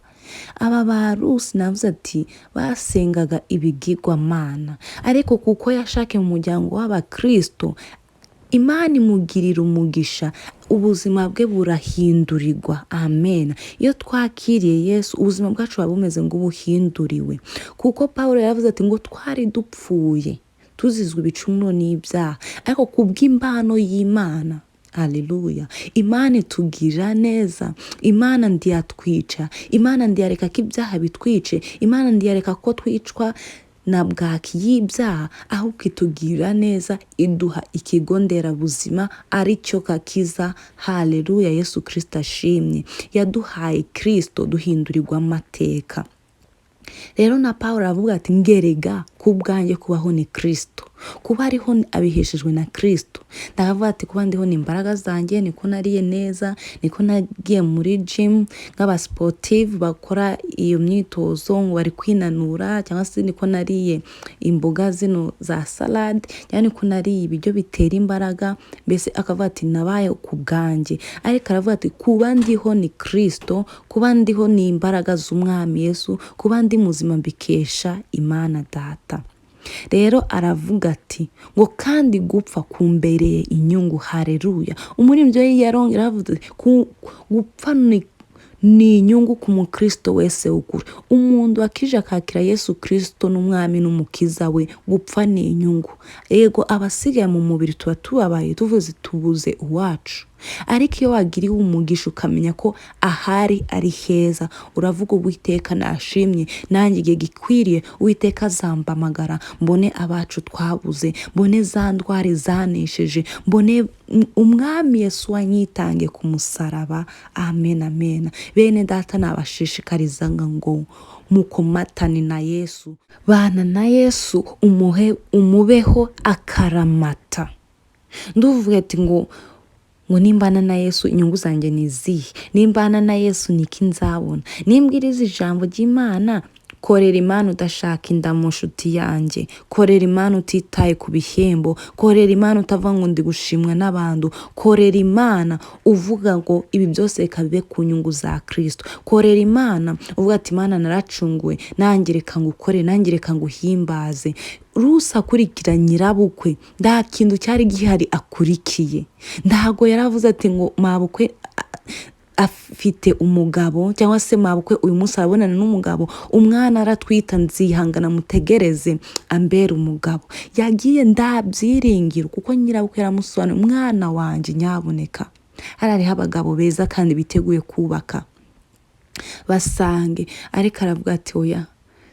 Aba ba Rusi, navuze ati basengaga ibigirwamana, ariko kuko yashakiye mu muryango w'abakristo, Imana imugirira umugisha, ubuzima bwe burahindurirwa. Amen. Iyo twakiriye Yesu, ubuzima bwacu buba bumeze nk'ubuhinduriwe, kuko Paul yaravuze ati ngo twari dupfuye tuzizwa ibicumuro n'ibyaha, ariko kubw'imbano y'Imana. Haleluya! Imana itugirira neza, Imana ntiyatwica, Imana ntiyareka ko ibyaha bitwice, Imana ntiyareka ko twicwa na bwaki y'ibyaha, ahubwo itugirira neza, iduha ikigo nderabuzima aricyo gakiza. Haleluya! Yesu Kirisito ashimye, yaduhaye Kirisito, duhindurirwa amateka. Rero na Paul aravuga ati: "Ngerega ku bwanjye kubaho ni Kirisito, kuba ariho abiheshejwe na Kirisito." Ndavuga ati kuba ndiho ni imbaraga zanjye, niko nariye neza, niko nagiye muri gym nk'abasiporutifu bakora iyo myitozo ngo bari kwinanura, cyangwa se niko nariye imboga zino za salade, cyangwa niko nariye ibiryo bitera imbaraga. Mbese akavuga ati nabaye ku bwanjye, ariko aravuga ati kuba ndiho ni Kirisito, kuba ndiho ni imbaraga z'Umwami Yesu, kuba ndi muzima mbikesha Imana Data. Rero aravuga ati ngo kandi gupfa kumbereye inyungu. Hareruya! Umuririmbyi we yarongera aravuze ati gupfa ni inyungu ku mukristo wese w'ukuri. Umuntu wakije akakira Yesu Kirisito n'Umwami n'Umukiza we, gupfa ni inyungu. Yego, abasigaye mu mubiri tuba tubabaye, tuvuze tubuze uwacu, ariko iyo wagiriwe umugisha ukamenya ko ahari ari heza, uravuga: "Uwiteka nashimye, nanjye igihe gikwiriye Uwiteka azampamagara, mbone abacu twabuze, mbone za ndwara zanesheje, mbone Umwami Yesu wanyitange ku musaraba." Amen, amen. Bene data, nabashishikarizaga ngo mukomatane na Yesu, bana na Yesu, umuhe umubeho akaramata. Nduvuga ati ngo nimbana na Yesu inyungu zanjye ni izihe? Nimbana na Yesu ni iki nzabona? Nimbwiriza ijambo ry'Imana Korera Imana udashaka indamu, nshuti yanjye. Korera Imana utitaye ku bihembo. Korera Imana utavuga ngo ndi gushimwa n'abantu. Korera Imana uvuga ngo ibi byose reka bibe ku nyungu za Kristo. Korera Imana uvuga ati Imana naracunguwe, nanjye reka ngukore, nanjye reka nguhimbaze. Rusi akurikira nyirabukwe, nta kintu cyari gihari akurikiye. Ntago yaravuze ati ngo mabukwe afite umugabo, cyangwa se mabukwe uyu munsi arabonana n'umugabo, umwana aratwita, nzihangana mutegereze ambere umugabo. Yagiye ndabyiringira kuko nyirabukwe yaramusobanuriye, umwana wanjye nyaboneka, hariho abagabo beza kandi biteguye kubaka, basange. Ariko aravuga ati oya,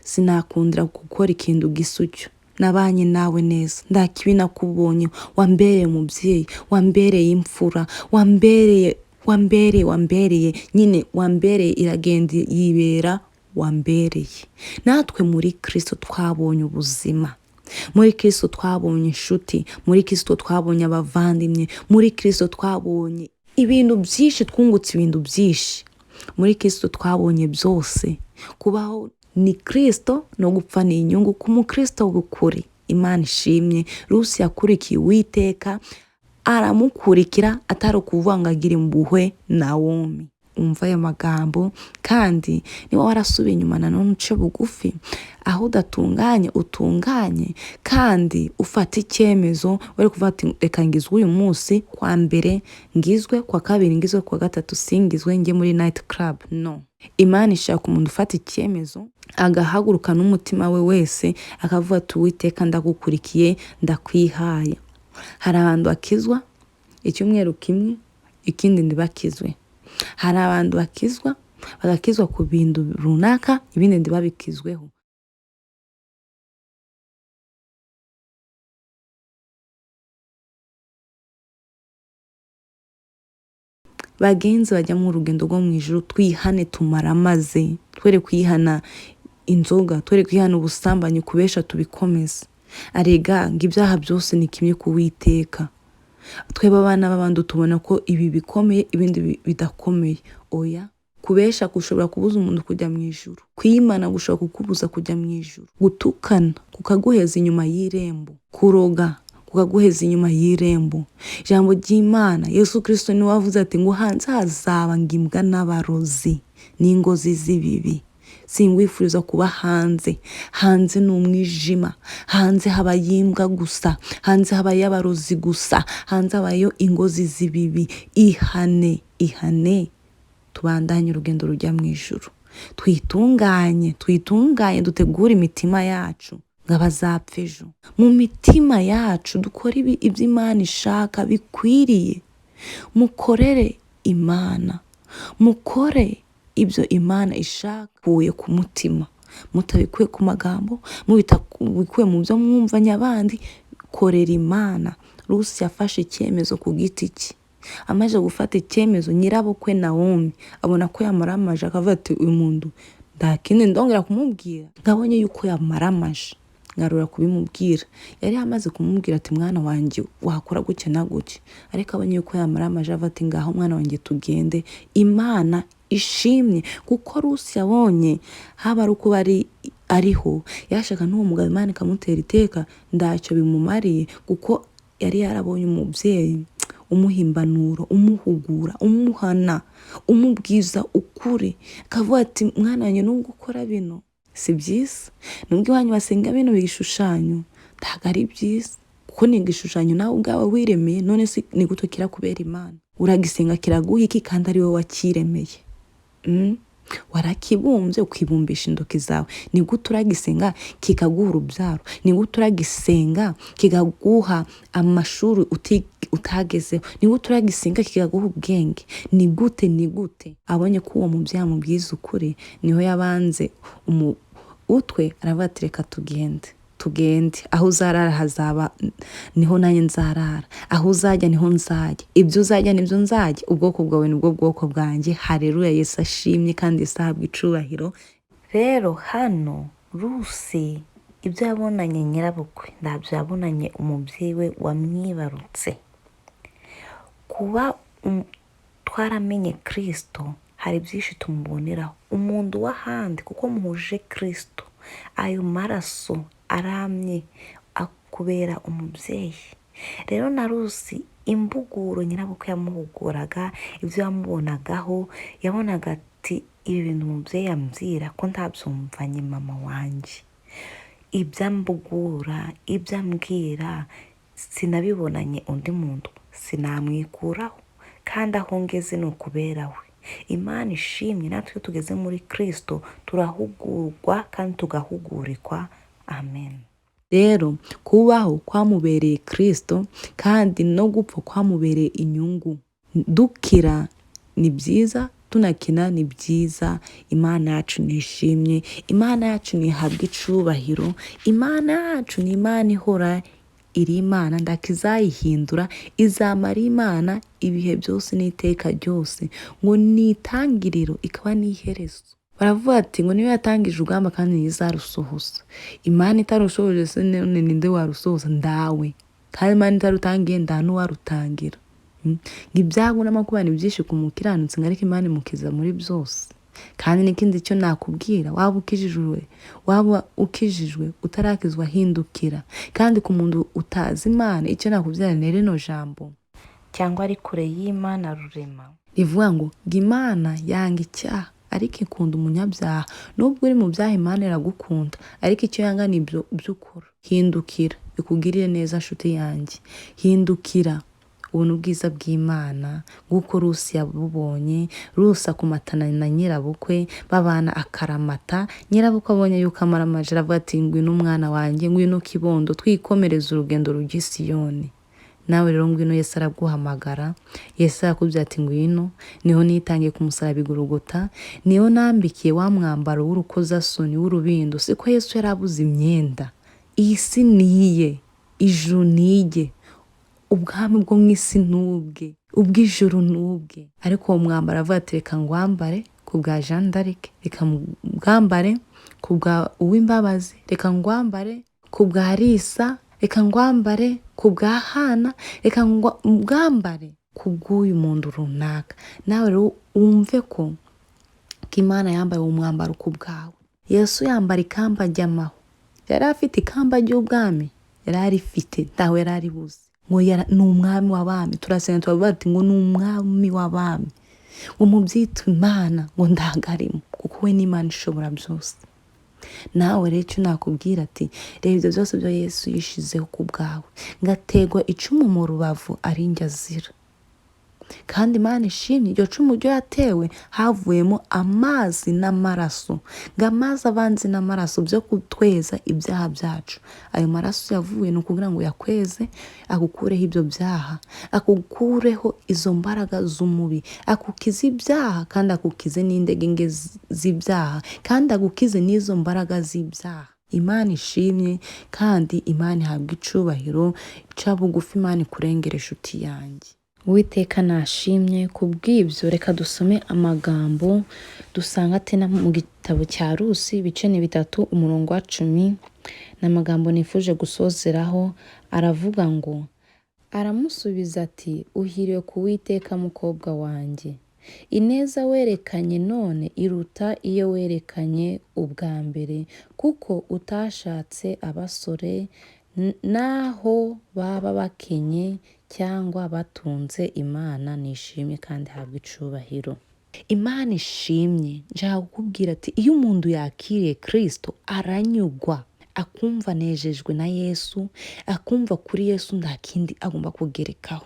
sinakundira gukora ikintu gisa utyo, nabanye nawe neza, nta kibi nakubonye, wambereye umubyeyi, wambereye imfura, wambereye wambereye wambereye nyine wambereye, iragenda yibera wambereye. Natwe muri Kristo twabonye ubuzima, muri Kristo twabonye inshuti, muri Kristo twabonye abavandimwe, muri Kristo twabonye ibintu byinshi, twungutse ibintu byinshi muri Kristo, twabonye byose. Kubaho ni Kristo no gupfa ni inyungu ku mukristo w'ukuri. Imana ishimye. Rusi yakurikiye Uwiteka, aramukurikira atari ukuvuga ngo agire impuhwe Nawomi. Umva ayo magambo, kandi niba warasubiye inyuma nanone uce bugufi, aho udatunganye utunganye, kandi ufate icyemezo wari kuvuga ati reka ngizwe uyu munsi, kwa mbere ngizwe, kwa kabiri ngizwe, kwa gatatu singizwe, njye muri night club. No, Imana ishaka umuntu ufata icyemezo agahaguruka n'umutima we wese, akavuga ati Uwiteka ndagukurikiye, ndakwihaye. Hari abantu bakizwa icyumweru kimwe, ikindi ntibakizwe. Hari abantu bakizwa bagakizwa ku bintu runaka, ibindi ntibabikizweho. Bagenzi bajya mu rugendo rwo mu ijuru, twihane tumaramaze, twere kwihana inzoga, twere kwihana ubusambanyi, kubesha tubikomeze. Arega ngo ibyaha byose ni kimwe ku Uwiteka. Twebwe abana b'abandi tubona ko ibi bikomeye, ibindi bidakomeye. Oya, kubesha gushobora kubuza umuntu kujya mu ijuru, kwimana gushobora kukubuza kujya mu ijuru, gutukana kukaguheza inyuma y'irembo, kuroga kukaguheza inyuma y'irembo. Ijambo ry'Imana Yesu Kristo niwe wavuze ati ngo hanze hazaba ngo imbwa n'abarozi n'ingozi z'ibibi. Singwifuriza kuba hanze. Hanze ni umwijima, hanze habayo imbwa gusa, hanze habayo abarozi gusa, hanze habayo ingozi z'ibibi. Ihane, ihane, tubandanye urugendo rujya mu ijuru. Twitunganye, twitunganye, dutegure imitima yacu ngo abazapfa ejo. Mu mitima yacu dukore ibyo Imana ishaka bikwiriye. Mukorere Imana, mukore ibyo Imana ishaka ku mutima, mutabikuye ku magambo, mutabikuye mu byo mwumva nyabandi. Korera Imana. Rusi yafashe icyemezo ku giti cye. Amaze gufata icyemezo, nyirabukwe Nawomi abona ko yamaramaje, akavuga ati uyu muntu nta kindi ndongera kumubwira, nkabonye yuko yamaramaje, ngarura kubimubwira. Yari amaze kumubwira ati mwana wanjye wakora gutya na gutya, ariko abonye yuko yamaramaje avuga ati ngaho mwana wanjye tugende. Imana ishimye kuko Rusi yabonye haba ari uko ariho yashaka n'uwo mugabo, Imana ikamutera iteka, ntacyo bimumariye kuko yari yarabonye umubyeyi umuha impanuro, umuhugura, umuhana, umubwiza ukuri, akavuga ati mwana wanjye nubwo ukora bino si byiza, nubwo iwanyu basenga bino bishushanyo ntabwo ari byiza, kuko ni igishushanyo nawe ubwawe wiremeye, none se ni gute kirakubera Imana? Uragisenga kiraguha iki kandi ari wowe wakiremeye? Warakibumbye ukibumbisha intoki zawe. Ni gute uragisenga kikaguha urubyaro? Ni gute uragisenga kikaguha amashuri utagezeho? Ni gute uragisenga kikaguha ubwenge? Ni gute, ni gute? Abonye ko uwo mubyeyi amubwiza ukuri, niho yabanze utwe aravuga ati reka tugende, tugende, aho uzarara hazaba niho nanjye nzarara, aho uzajya niho nzajya, ibyo uzajya nibyo nzajya, ubwoko bwawe nibwo bwoko bwanjye. Haleluya, Yesu ashimye kandi Yesu ahabwe icubahiro. Rero hano Rusi ibyo yabonanye nyirabukwe ntabyo yabonanye umubyeyi we wamwibarutse. Kuba twaramenye Kristo, Hari byinshi tumuboneraho umuntu w'ahandi, kuko muhuje Kirisito. Ayo maraso aramye akubera umubyeyi. Rero na Rusi, imbuguro nyirabukwe yamuhuguraga, ibyo yamubonagaho, yabonaga ati: "Ibi bintu umubyeyi ambwira ko ntabyumvanye mama wanjye, ibyo ambugura, ibyo ambwira sinabibonanye undi muntu, sinamwikuraho, kandi aho ngeze ni ukubera we." Imana ishimwe. Natwe iyo tugeze muri Kirisito turahugurwa kandi tugahugurikwa. Amen. Rero kubaho kwamubereye Kirisito, kandi no gupfa kwamubereye inyungu. Dukira ni byiza, tunakina ni byiza. Imana yacu nishimye, Imana yacu ntihabwe icubahiro. Imana yacu ni Imana ihora iri Imana, ndakizayihindura, izamara Imana ibihe byose n'iteka ryose, ngo ni itangiriro ikaba n'iherezo. Baravuga ati ngo niyo yatangije urugamba kandi niyo izarusohoza. Imana itarushohoje se none ninde warusohoza? Ndawe. Kandi Imana itarutangiye nta n'uwarutangira. Ngo ibyago n'amakuba ni byinshi ku mukiranutsi, ngo ariko Imana imukiza muri byose. Kandi n'ikindi cyo nakubwira, waba ukijijwe, waba ukijijwe, utarakizwa, hindukira. Kandi ku muntu utazi Imana, icyo nakubwira ni rino jambo cyangwa ari kure y'Imana rurema rivuga ngo Imana yanga icyaha ariko ikunda umunyabyaha. Nubwo uri mu byaha, Imana iragukunda, ariko icyo yanga ni ibyo ukora. Hindukira ikugirire neza, nshuti yanjye. Hindukira ubona ubwiza bw'Imana nk'uko Rusi yabubonye. Rusi akumatana na nyirabukwe, babana akaramata. Nyirabukwe abonye yuko amara amaje, aravuga ati: "Ngwino umwana wanjye, ngwino kibondo, twikomereze urugendo rujya i Siyoni." Nawe rero ngwino, Yesu araguhamagara. Yesu arakubwira ati: "Ngwino, niho nitangiye ku musaraba i Golgota, niho nambikiye wa mwambaro w'urukozasoni w'urubindo." Siko Yesu yari abuze imyenda. Iyi si niye, ijuru nirye, ubwami bwo mu isi n'ubwe, ubw'ijuru n'ubwe, ariko uwo mwambaro avuga ati: "Reka ngwambare ku bwa Jeanne d'Arc, reka ngwambare ku bwa Uwimbabazi, reka ngwambare ku bwa Risa, reka ngwambare ku bwa Hana, reka ngwambare ku bw'uyu muntu runaka." Nawe rero wumve ko Imana yambaye uwo mwambaro ku bwawe. Yesu yambara ikamba ry'amahwa. Yari afite ikamba ry'ubwami, yari arifite, ntawe yari aribuze. Ngo ni umwami w'abami. Turasenga turavuga ati ngo ni umwami w'abami, ngo mubyite Imana, ngo ndagarimo, kuko we ni Imana ishobora byose. Nawe rero icyo nakubwira ati: reba ibyo byose byo Yesu yishizeho ku bwawe, ngategwa icumu mu rubavu ari njye azira. Kandi Imana ishimye, iryo cumu ryo yatewe havuyemo amazi n'amaraso, ngo amazi avanze n'amaraso byo kutweza ibyaha byacu. Ayo maraso yavuye ni ukugira ngo yakweze, agukureho ibyo byaha, akukureho izo mbaraga z'umubi, akukize ibyaha, kandi akukize n'indege z'ibyaha, kandi agukize n'izo mbaraga z'ibyaha. Imana ishimye kandi Imana ihabwa icubahiro. Ca bugufi, Imana ikurengere, inshuti yanjye. Uwiteka nashimye. Ku bw'ibyo reka dusome amagambo dusanga tena mu gitabo cya Rusi, ibice ni 3, umurongo wa 10. Ni amagambo nifuje gusozeraho. Aravuga ngo: "Aramusubiza ati: 'Uhiriwe ku Uwiteka, mukobwa wanjye. Ineza werekanye none iruta iyo werekanye ubwa mbere, kuko utashatse abasore, naho baba bakenye cyangwa batunze.' Imana nishimye kandi ihabwe icubahiro." Imana ishimye. Nshaka kukubwira ati iyo umuntu yakiriye Kirisito aranyugwa, akumva anejejwe na Yesu, akumva kuri Yesu nta kindi agomba kugerekaho.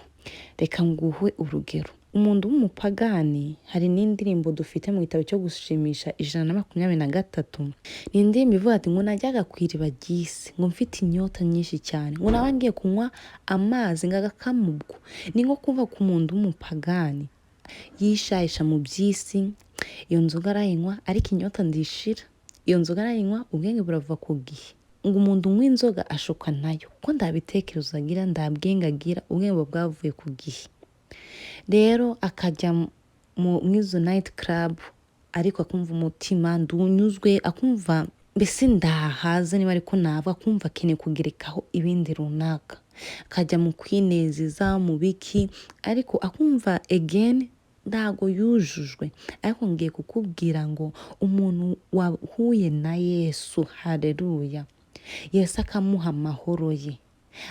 Reka nguhe urugero. Umuntu w'umupagani, hari n'indirimbo dufite mu gitabo cyo gushimisha 123, ni indirimbo ivuga ati ngo najyaga ku iriba ry'isi, ngo mfite inyota nyinshi cyane, ngo naba ngiye kunywa amazi ngo agakama ubwo. Ni nko kuva ku muntu w'umupagani yishayisha mu by'isi, iyo nzoga arayinywa ariko inyota ndishira, iyo nzoga arayinywa ubwenge burava ku gihe. Ngo umuntu unywa inzoga ashuka nayo, kuko nta bitekerezo agira, nta bwenge agira, ubwenge buba bwavuye ku gihe. Rero akajya mu izo night club, ariko akumva umutima ndunyuzwe, akumva mbese ndahaze niba ariko nava, akumva akeneye kugerekaho ibindi runaka, akajya mu kwinezeza mu biki, ariko akumva again Ntago yujujwe. Ariko ngiye kukubwira ngo umuntu wahuye na Yesu, haleluya, Yesu akamuha amahoro ye,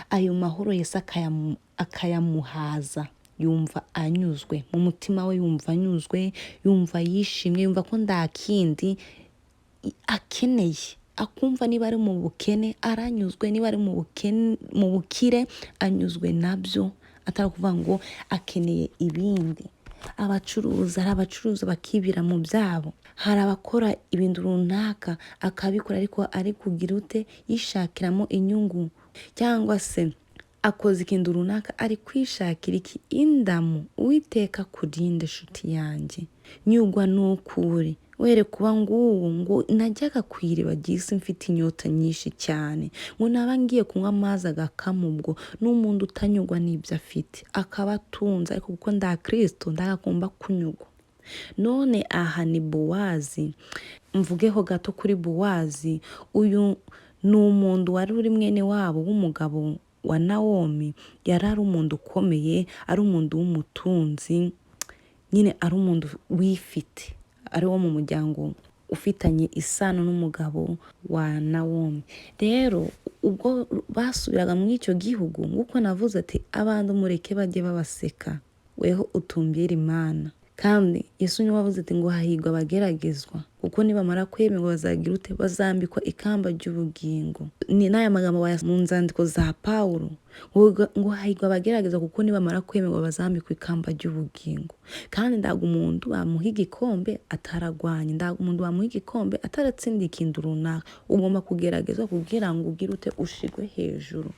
ayo mahoro Yesu akayamuhaza, yumva anyuzwe mu mutima we, yumva anyuzwe, yumva yishimye, yumva ko nta kindi akeneye, akumva niba ari mu bukene aranyuzwe, niba ari mu bukire anyuzwe nabyo, atari ukuvuga ngo akeneye ibindi. Abacuruzi, hari abacuruza bakibira mu byabo, hari abakora ibintu runaka akabikora ariko ari kugira ute? Yishakiramo inyungu, cyangwa se akoze ikintu runaka ari kwishakira iki? Indamu. Uwiteka akurinde nshuti yanjye, nyugwa n'ukuri, were kuba nguwo ngo najyaga ku iriba ry'isi mfite inyota nyinshi cyane, ngo naba ngiye kunywa amazi agakama. Ubwo n'umuntu utanyugwa n'ibyo afite, akaba atunze, ariko kuko nda Kristo ndagomba kunyugwa. None aha ni Bowazi. Mvugeho gato kuri Bowazi. Uyu ni umuntu wari uri mwene wabo w'umugabo wa Nawomi. Yari ari umuntu ukomeye, ari umuntu w'umutunzi nyine, ari umuntu wifite, ari wo mu muryango ufitanye isano n'umugabo wa Nawomi. Rero ubwo basubiraga muri icyo gihugu, nk'uko navuze ati abantu mureke bajye babaseka, weho utumbire Imana. Kandi Yesu niwe wavuze ati ngo hahirwa abageragezwa, kuko nibamara kwemerwa bazagira ute? Bazambikwa ikamba ry'ubugingo. Ni n'aya magambo mu nzandiko za Pawulo ngo hahirwa abageragezwa, kuko nibamara kwemerwa bazambikwa ikamba ry'ubugingo. Kandi ndaga umuntu bamuha igikombe ataragwanye, ndaga umuntu bamuha igikombe ataratsinda ikintu runaka. Ugomba kugeragezwa kugira ngo ugire ute? Ushigwe hejuru.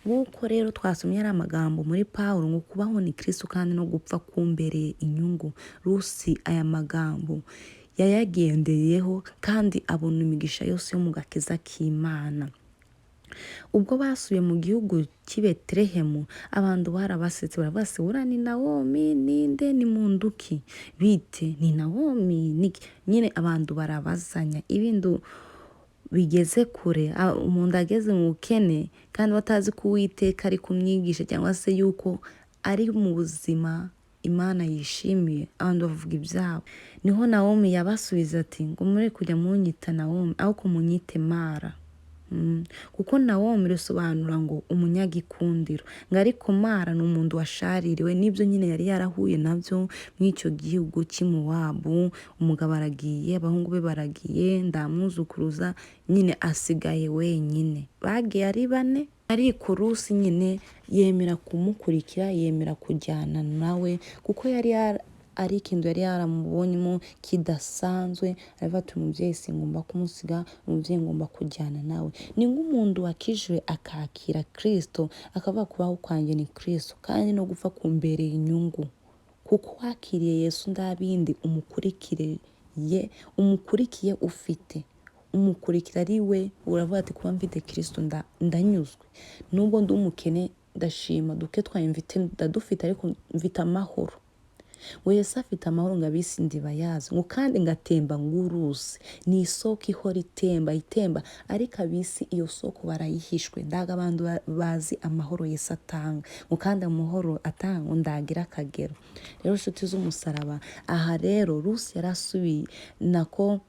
Nk'uko rero twasomye ari amagambo muri Pawulo ngo kubaho ni Kristo kandi no gupfa kumbereye inyungu. Rusi aya magambo yayagendeyeho kandi abona imigisha yose yo mu gakiza k'Imana. Ubwo basubiye mu gihugu cy'i Betelehemu, abantu barabasetse, baravuga se uriya ni Nawomi, ninde, ni munduki, bite ni Nawomi niki? Nyine abantu barabazanya ibintu bigeze kure. Umuntu ageze mu bukene kandi batazi ko Uwiteka ari kumwigisha, cyangwa se yuko ari mu buzima Imana yishimiye, abantu bavuga ibyabo. Niho Nawomi yabasubiza ati ngo muri kujya munyita Nawomi, ahubwo munyite Mara. Kuko Nawomi risobanura ngo umunyagikundiro, ngo ariko Mara ni umuntu washaririwe n'ibyo nyine yari yarahuye nabyo muri icyo gihugu cy'i Mowabu. Umugabo aragiye, abahungu be baragiye, ndamwuzukuruza, nyine asigaye wenyine. Bagiye ari bane, ariko Rusi nyine yemera kumukurikira, yemera kujyana nawe, kuko yari ari ikintu yari yaramubonyemo kidasanzwe. Aravuga ati umubyeyi singomba kumusiga, umubyeyi ngomba kujyana nawe. Ni nk'umuntu wakijijwe akakira Kristo, akavuga kubaho kwanjye ni Kristo kandi no gupfa kumbereye inyungu. Kuko wakiriye Yesu ndabindi umukurikire ye, umukurikiye ufite, umukurikira ari we. Uravuga ati kuba mfite Kristo ndanyuzwe, nubwo ndi umukene ndashima, duke twaye mfite ndadufite, ariko mfite amahoro. Ngo Yesu afite amahoro ngo abisi ndibayazi, ngo kandi ngatemba ng'uruzi, ni isoko ihora itemba itemba, ariko abisi iyo soko barayihishwe. Ndaga abantu bazi amahoro Yesu atanga, ngo kandi amahoro atanga ngo ndagira akagero. Rero nshuti z'umusaraba, aha rero Rusi yarasubiye, nako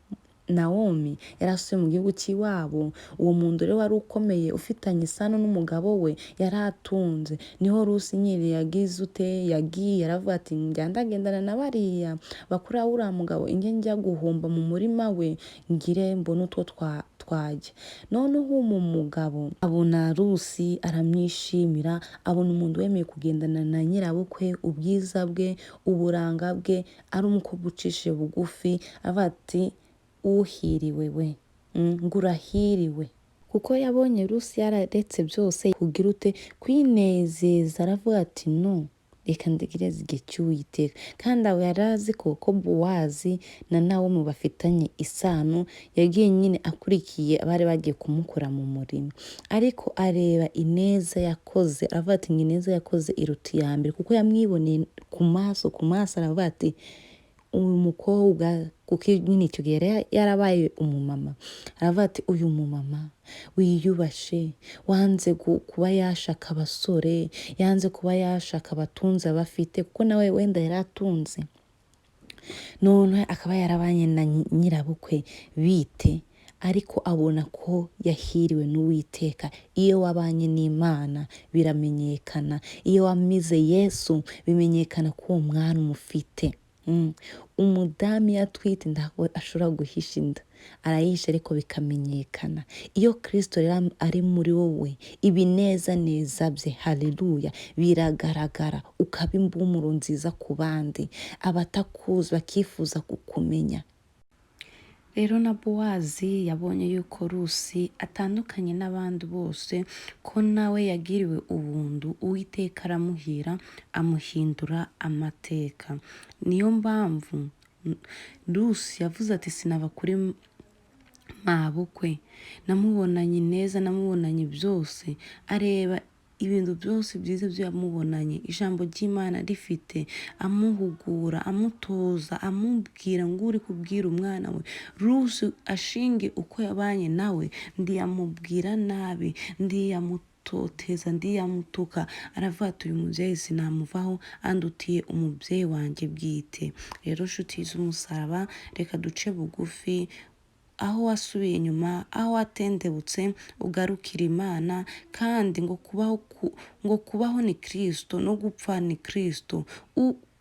Nawomi yarasubiye mu gihugu cy'iwabo. Uwo muntu rero wari ukomeye ufitanye isano n'umugabo we yari atunze. Niho Rusi nyine yagize ute? Yagiye aravuga ati njya ndagendana na bariya bakuru uriya mugabo, inge njya guhomba mu murima we ngire mbone utwo twajya. Noneho uwo mugabo abona Rusi aramwishimira, abona umuntu wemeye kugendana na nyirabukwe, ubwiza bwe, uburanga bwe, ari umukobwa ucishije bugufi. Aravuga ati uhiriwe we, ngo urahiriwe, kuko yabonye Rusi yararetse byose kugira ute? Kwinezeza. Aravuga ati no, reka ndegereze igihe cy'Uwiteka. Kandi aho yari azi ko Bowazi na Nawomi bafitanye isano, yagiye nyine akurikiye abari bagiye kumukura mu murima, ariko areba ineza yakoze, aravuga ati ngo ineza yakoze iruta iya mbere, kuko yamwiboneye ku maso ku maso. Aravuga ati uyu mukobwa Kuko nyine icyo gihe yari yarabaye umumama. Aravuga ati uyu mumama wiyubashe, wanze kuba yashaka abasore, yanze kuba yashaka abatunzi abafite, kuko nawe wenda yari atunze, none akaba yarabanye na nyirabukwe bite? Ariko abona ko yahiriwe n'Uwiteka. Iyo wabanye n'Imana biramenyekana, iyo wamize Yesu bimenyekana ko uwo mwana umufite. Umudamu iyo atwite ntabwo ashobora guhisha inda, arayihisha ariko bikamenyekana. Iyo Kristo rero ari muri wowe, ibinezaneza bye, haleluya, biragaragara, ukaba impumuro nziza ku bandi, abatakuzi bakifuza kukumenya. Rero na Bowazi yabonye yuko Rusi atandukanye n'abandi bose, ko nawe yagiriwe ubuntu, Uwiteka aramuhira, amuhindura amateka. Niyo mpamvu Rusi yavuze ati sinava kuri mabukwe, namubonanye neza, namubonanye byose, areba ibintu byose byiza byo yamubonanye, ijambo ry'Imana rifite, amuhugura, amutoza, amubwira ngo uri kubwira umwana we Rusi ashinge uko yabanye nawe, ndiyamubwira nabi, ndiyamutoteza, ndiyamutuka. Aravuga ati uyu mubyeyi sinamuvaho, andutiye umubyeyi wanjye bwite. Rero nshuti z'umusaraba, reka duce bugufi, aho wasubiye inyuma, aho watendebutse, ugarukira Imana. Kandi ngo kubaho ni Kristo no gupfa ni Kristo.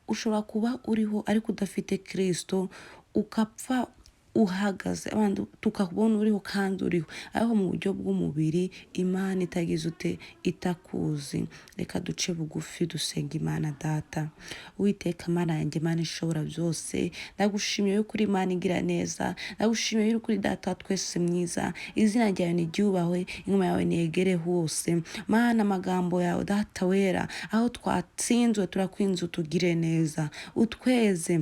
Ushobora kuba uriho ariko udafite Kristo, ukapfa uhagaze, abantu tukakubona uriho kandi uriho, ariko mu buryo bw'umubiri Imana itagize ute, itakuzi. Reka duce bugufi dusenga Imana Data. Uwiteka Mana yanjye, Imana ishobora byose, ndagushimiye yuko uri Imana igira neza, ndagushimiye yuko uri Data wa twese mwiza. Izina ryawe niryubahwe, ingoma yawe niyegere hose. Mana, amagambo yawe Data wera, aho twatsinzwe turakwinze utugire neza, utweze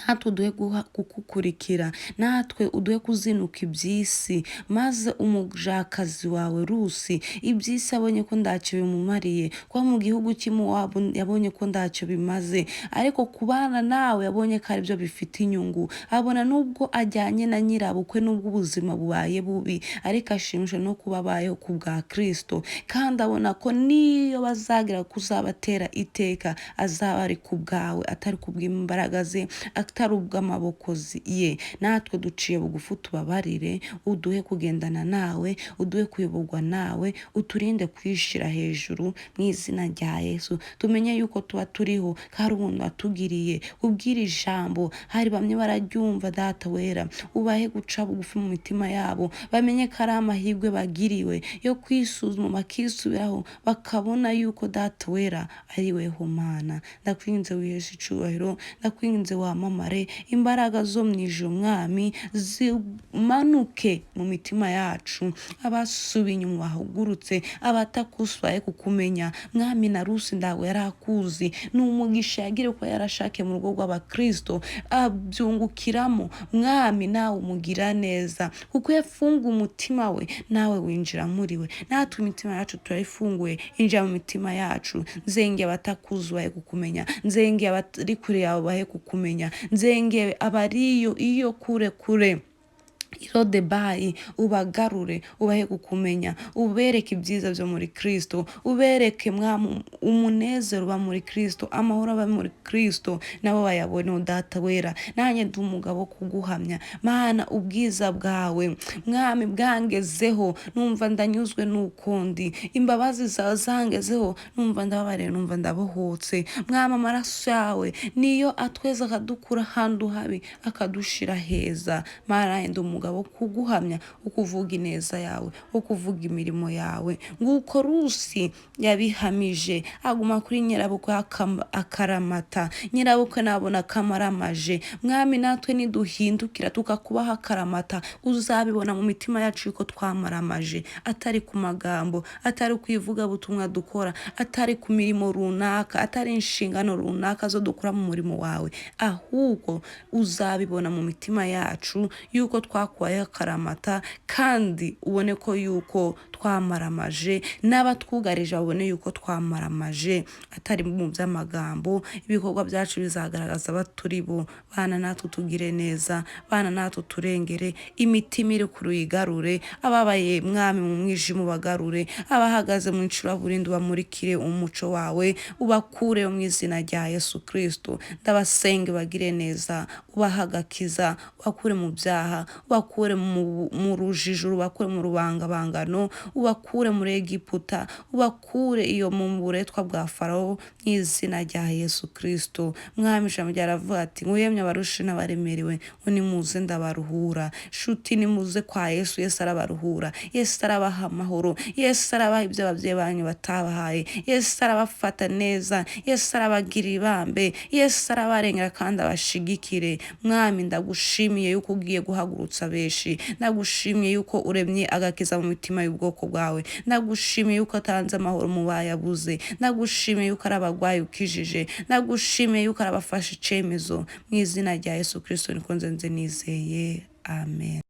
natwe, uduhe kugukurikira, natwe uduhe kuzinuka iby'isi. Maze umujakazi wawe Rusi, iby'isi abonye ko ntacyo bimumariye, kuba mu gihugu cy'Imowabu yabonye ko ntacyo bimaze, ariko kubana nawe yabonye ko aribyo bifite inyungu. Abona nubwo ajyanye na nyirabukwe, nubwo ubuzima bubaye bubi, ariko ashimishwa no kuba abayeho ku bwa Kristo. Kandi abona ko niyo bazagira kuzabatera iteka, azaba ari ku bwawe, atari ku bw'imbaraga ze, atari ubw'amaboko ye. Natwe duciye bugufi, tubabarire, uduhe kugendana nawe, uduhe kuyoborwa nawe, uturinde kwishira hejuru mu izina rya Yesu. Tumenye yuko tuba turiho ko ari ubuntu watugiriye. Ubwira ijambo, hari bamwe bararyumva Data wera, ubahe guca bugufi mu mitima yabo, bamenye ko ari amahirwe bagiriwe yo kwisuzuma, bakisubiraho, bakabona yuko Data wera ari weho Mana. Ndakwinginze wiheshe icubahiro, ndakwinginze wamamare, imbaraga zo mu ijuru Mwami zimanuke mu mitima yacu, abasubiye inyuma bahugurutse, abatakusi kukumenya. Mwami, na Rusi ntabwo yari akuzi, ni umugisha yagiriwe kuba yarashakiye mu rugo rw'abakristo, abyungukiramo. Mwami, nawe umugira neza, kuko yafunguye umutima we, nawe winjira muri we. Natwe imitima yacu turayifunguye, injira mu mitima yacu. Nzengeye abatakuzi bahe kukumenya, nzengeye abari kure yawe bahe kukumenya, nzengeye abariyo iyo kure kure irodebayi, ubagarure, ubahe kukumenya, ubereke ibyiza byo muri Kristo, ubereke Mwami umunezero uba muri Kristo, amahoro aba muri Kristo, nabo bayabone. Data wera, nanjye ndi umugabo wo kuguhamya. Mana, ubwiza bwawe Mwami bwangezeho, numva ndanyuzwe n'ukundi. Imbabazi zawe zangezeho, numva ndababariye, numva ndabohotse. Mwami, amaraso yawe niyo atweza, akadukura ahantu habi, akadushira heza. Mana, ndi umugabo wo kuguhamya, wo kuvuga ineza yawe, wo kuvuga imirimo yawe. Nguko Rusi yabihamije, aguma kuri nyirabukwe akaramata, nyirabukwe nabona akamaramaje. Mwami, natwe niduhindukira tukakubaho akaramata, uzabibona mu mitima yacu yuko twamaramaje, atari ku magambo, atari ku ivugabutumwa dukora, atari ku mirimo runaka, atari inshingano runaka zo dukora mu murimo wawe, ahubwo uzabibona mu mitima yacu yuko twakubaye. Tuzakubaho akaramata kandi ubone ko yuko twamaramaje, n'abatwugarije babone yuko twamaramaje, atari mu by'amagambo. Ibikorwa byacu bizagaragaza abaturi bo. Bana natwe tugire neza, bana natwe turengere, imitima iri kure uyigarure, ababaye mwami mu mwijima ubagarure, abahagaze mu icuraburindi ubamurikire umuco wawe, ubakure mu izina rya Yesu Kristo. Ndabasenge bagire neza, ubahe agakiza, ubakure mu byaha, ubakure mu rujijo, ubakure mu rubangabangano, ubakure muri Egiputa, ubakure iyo mu buretwa bwa Farawo mu izina rya Yesu Kristo. Mwami, ijambo ryaravuga ati ngo yemwe abarushe n'abaremerewe, ngo nimuze ndabaruhura. Shuti, nimuze kwa Yesu, Yesu arabaruhura, Yesu arabaha amahoro, Yesu arabaha ibyo ababyeyi banyu batabahaye, Yesu arabafata neza, Yesu arabagirira ibambe, Yesu arabarengera kandi abashigikire. Mwami, ndagushimiye yuko ugiye guhagurutsa benshi, ndagushimiye yuko uremye agakiza mu mitima y'ubwoko bwawe, ndagushimiye yuko atanze amahoro mu bayabuze, ndagushimiye yuko ari abarwayi ukijije, ndagushimiye yuko ari abafashe icyemezo. Mu izina rya Yesu Kristo niko nzenze nizeye, amen.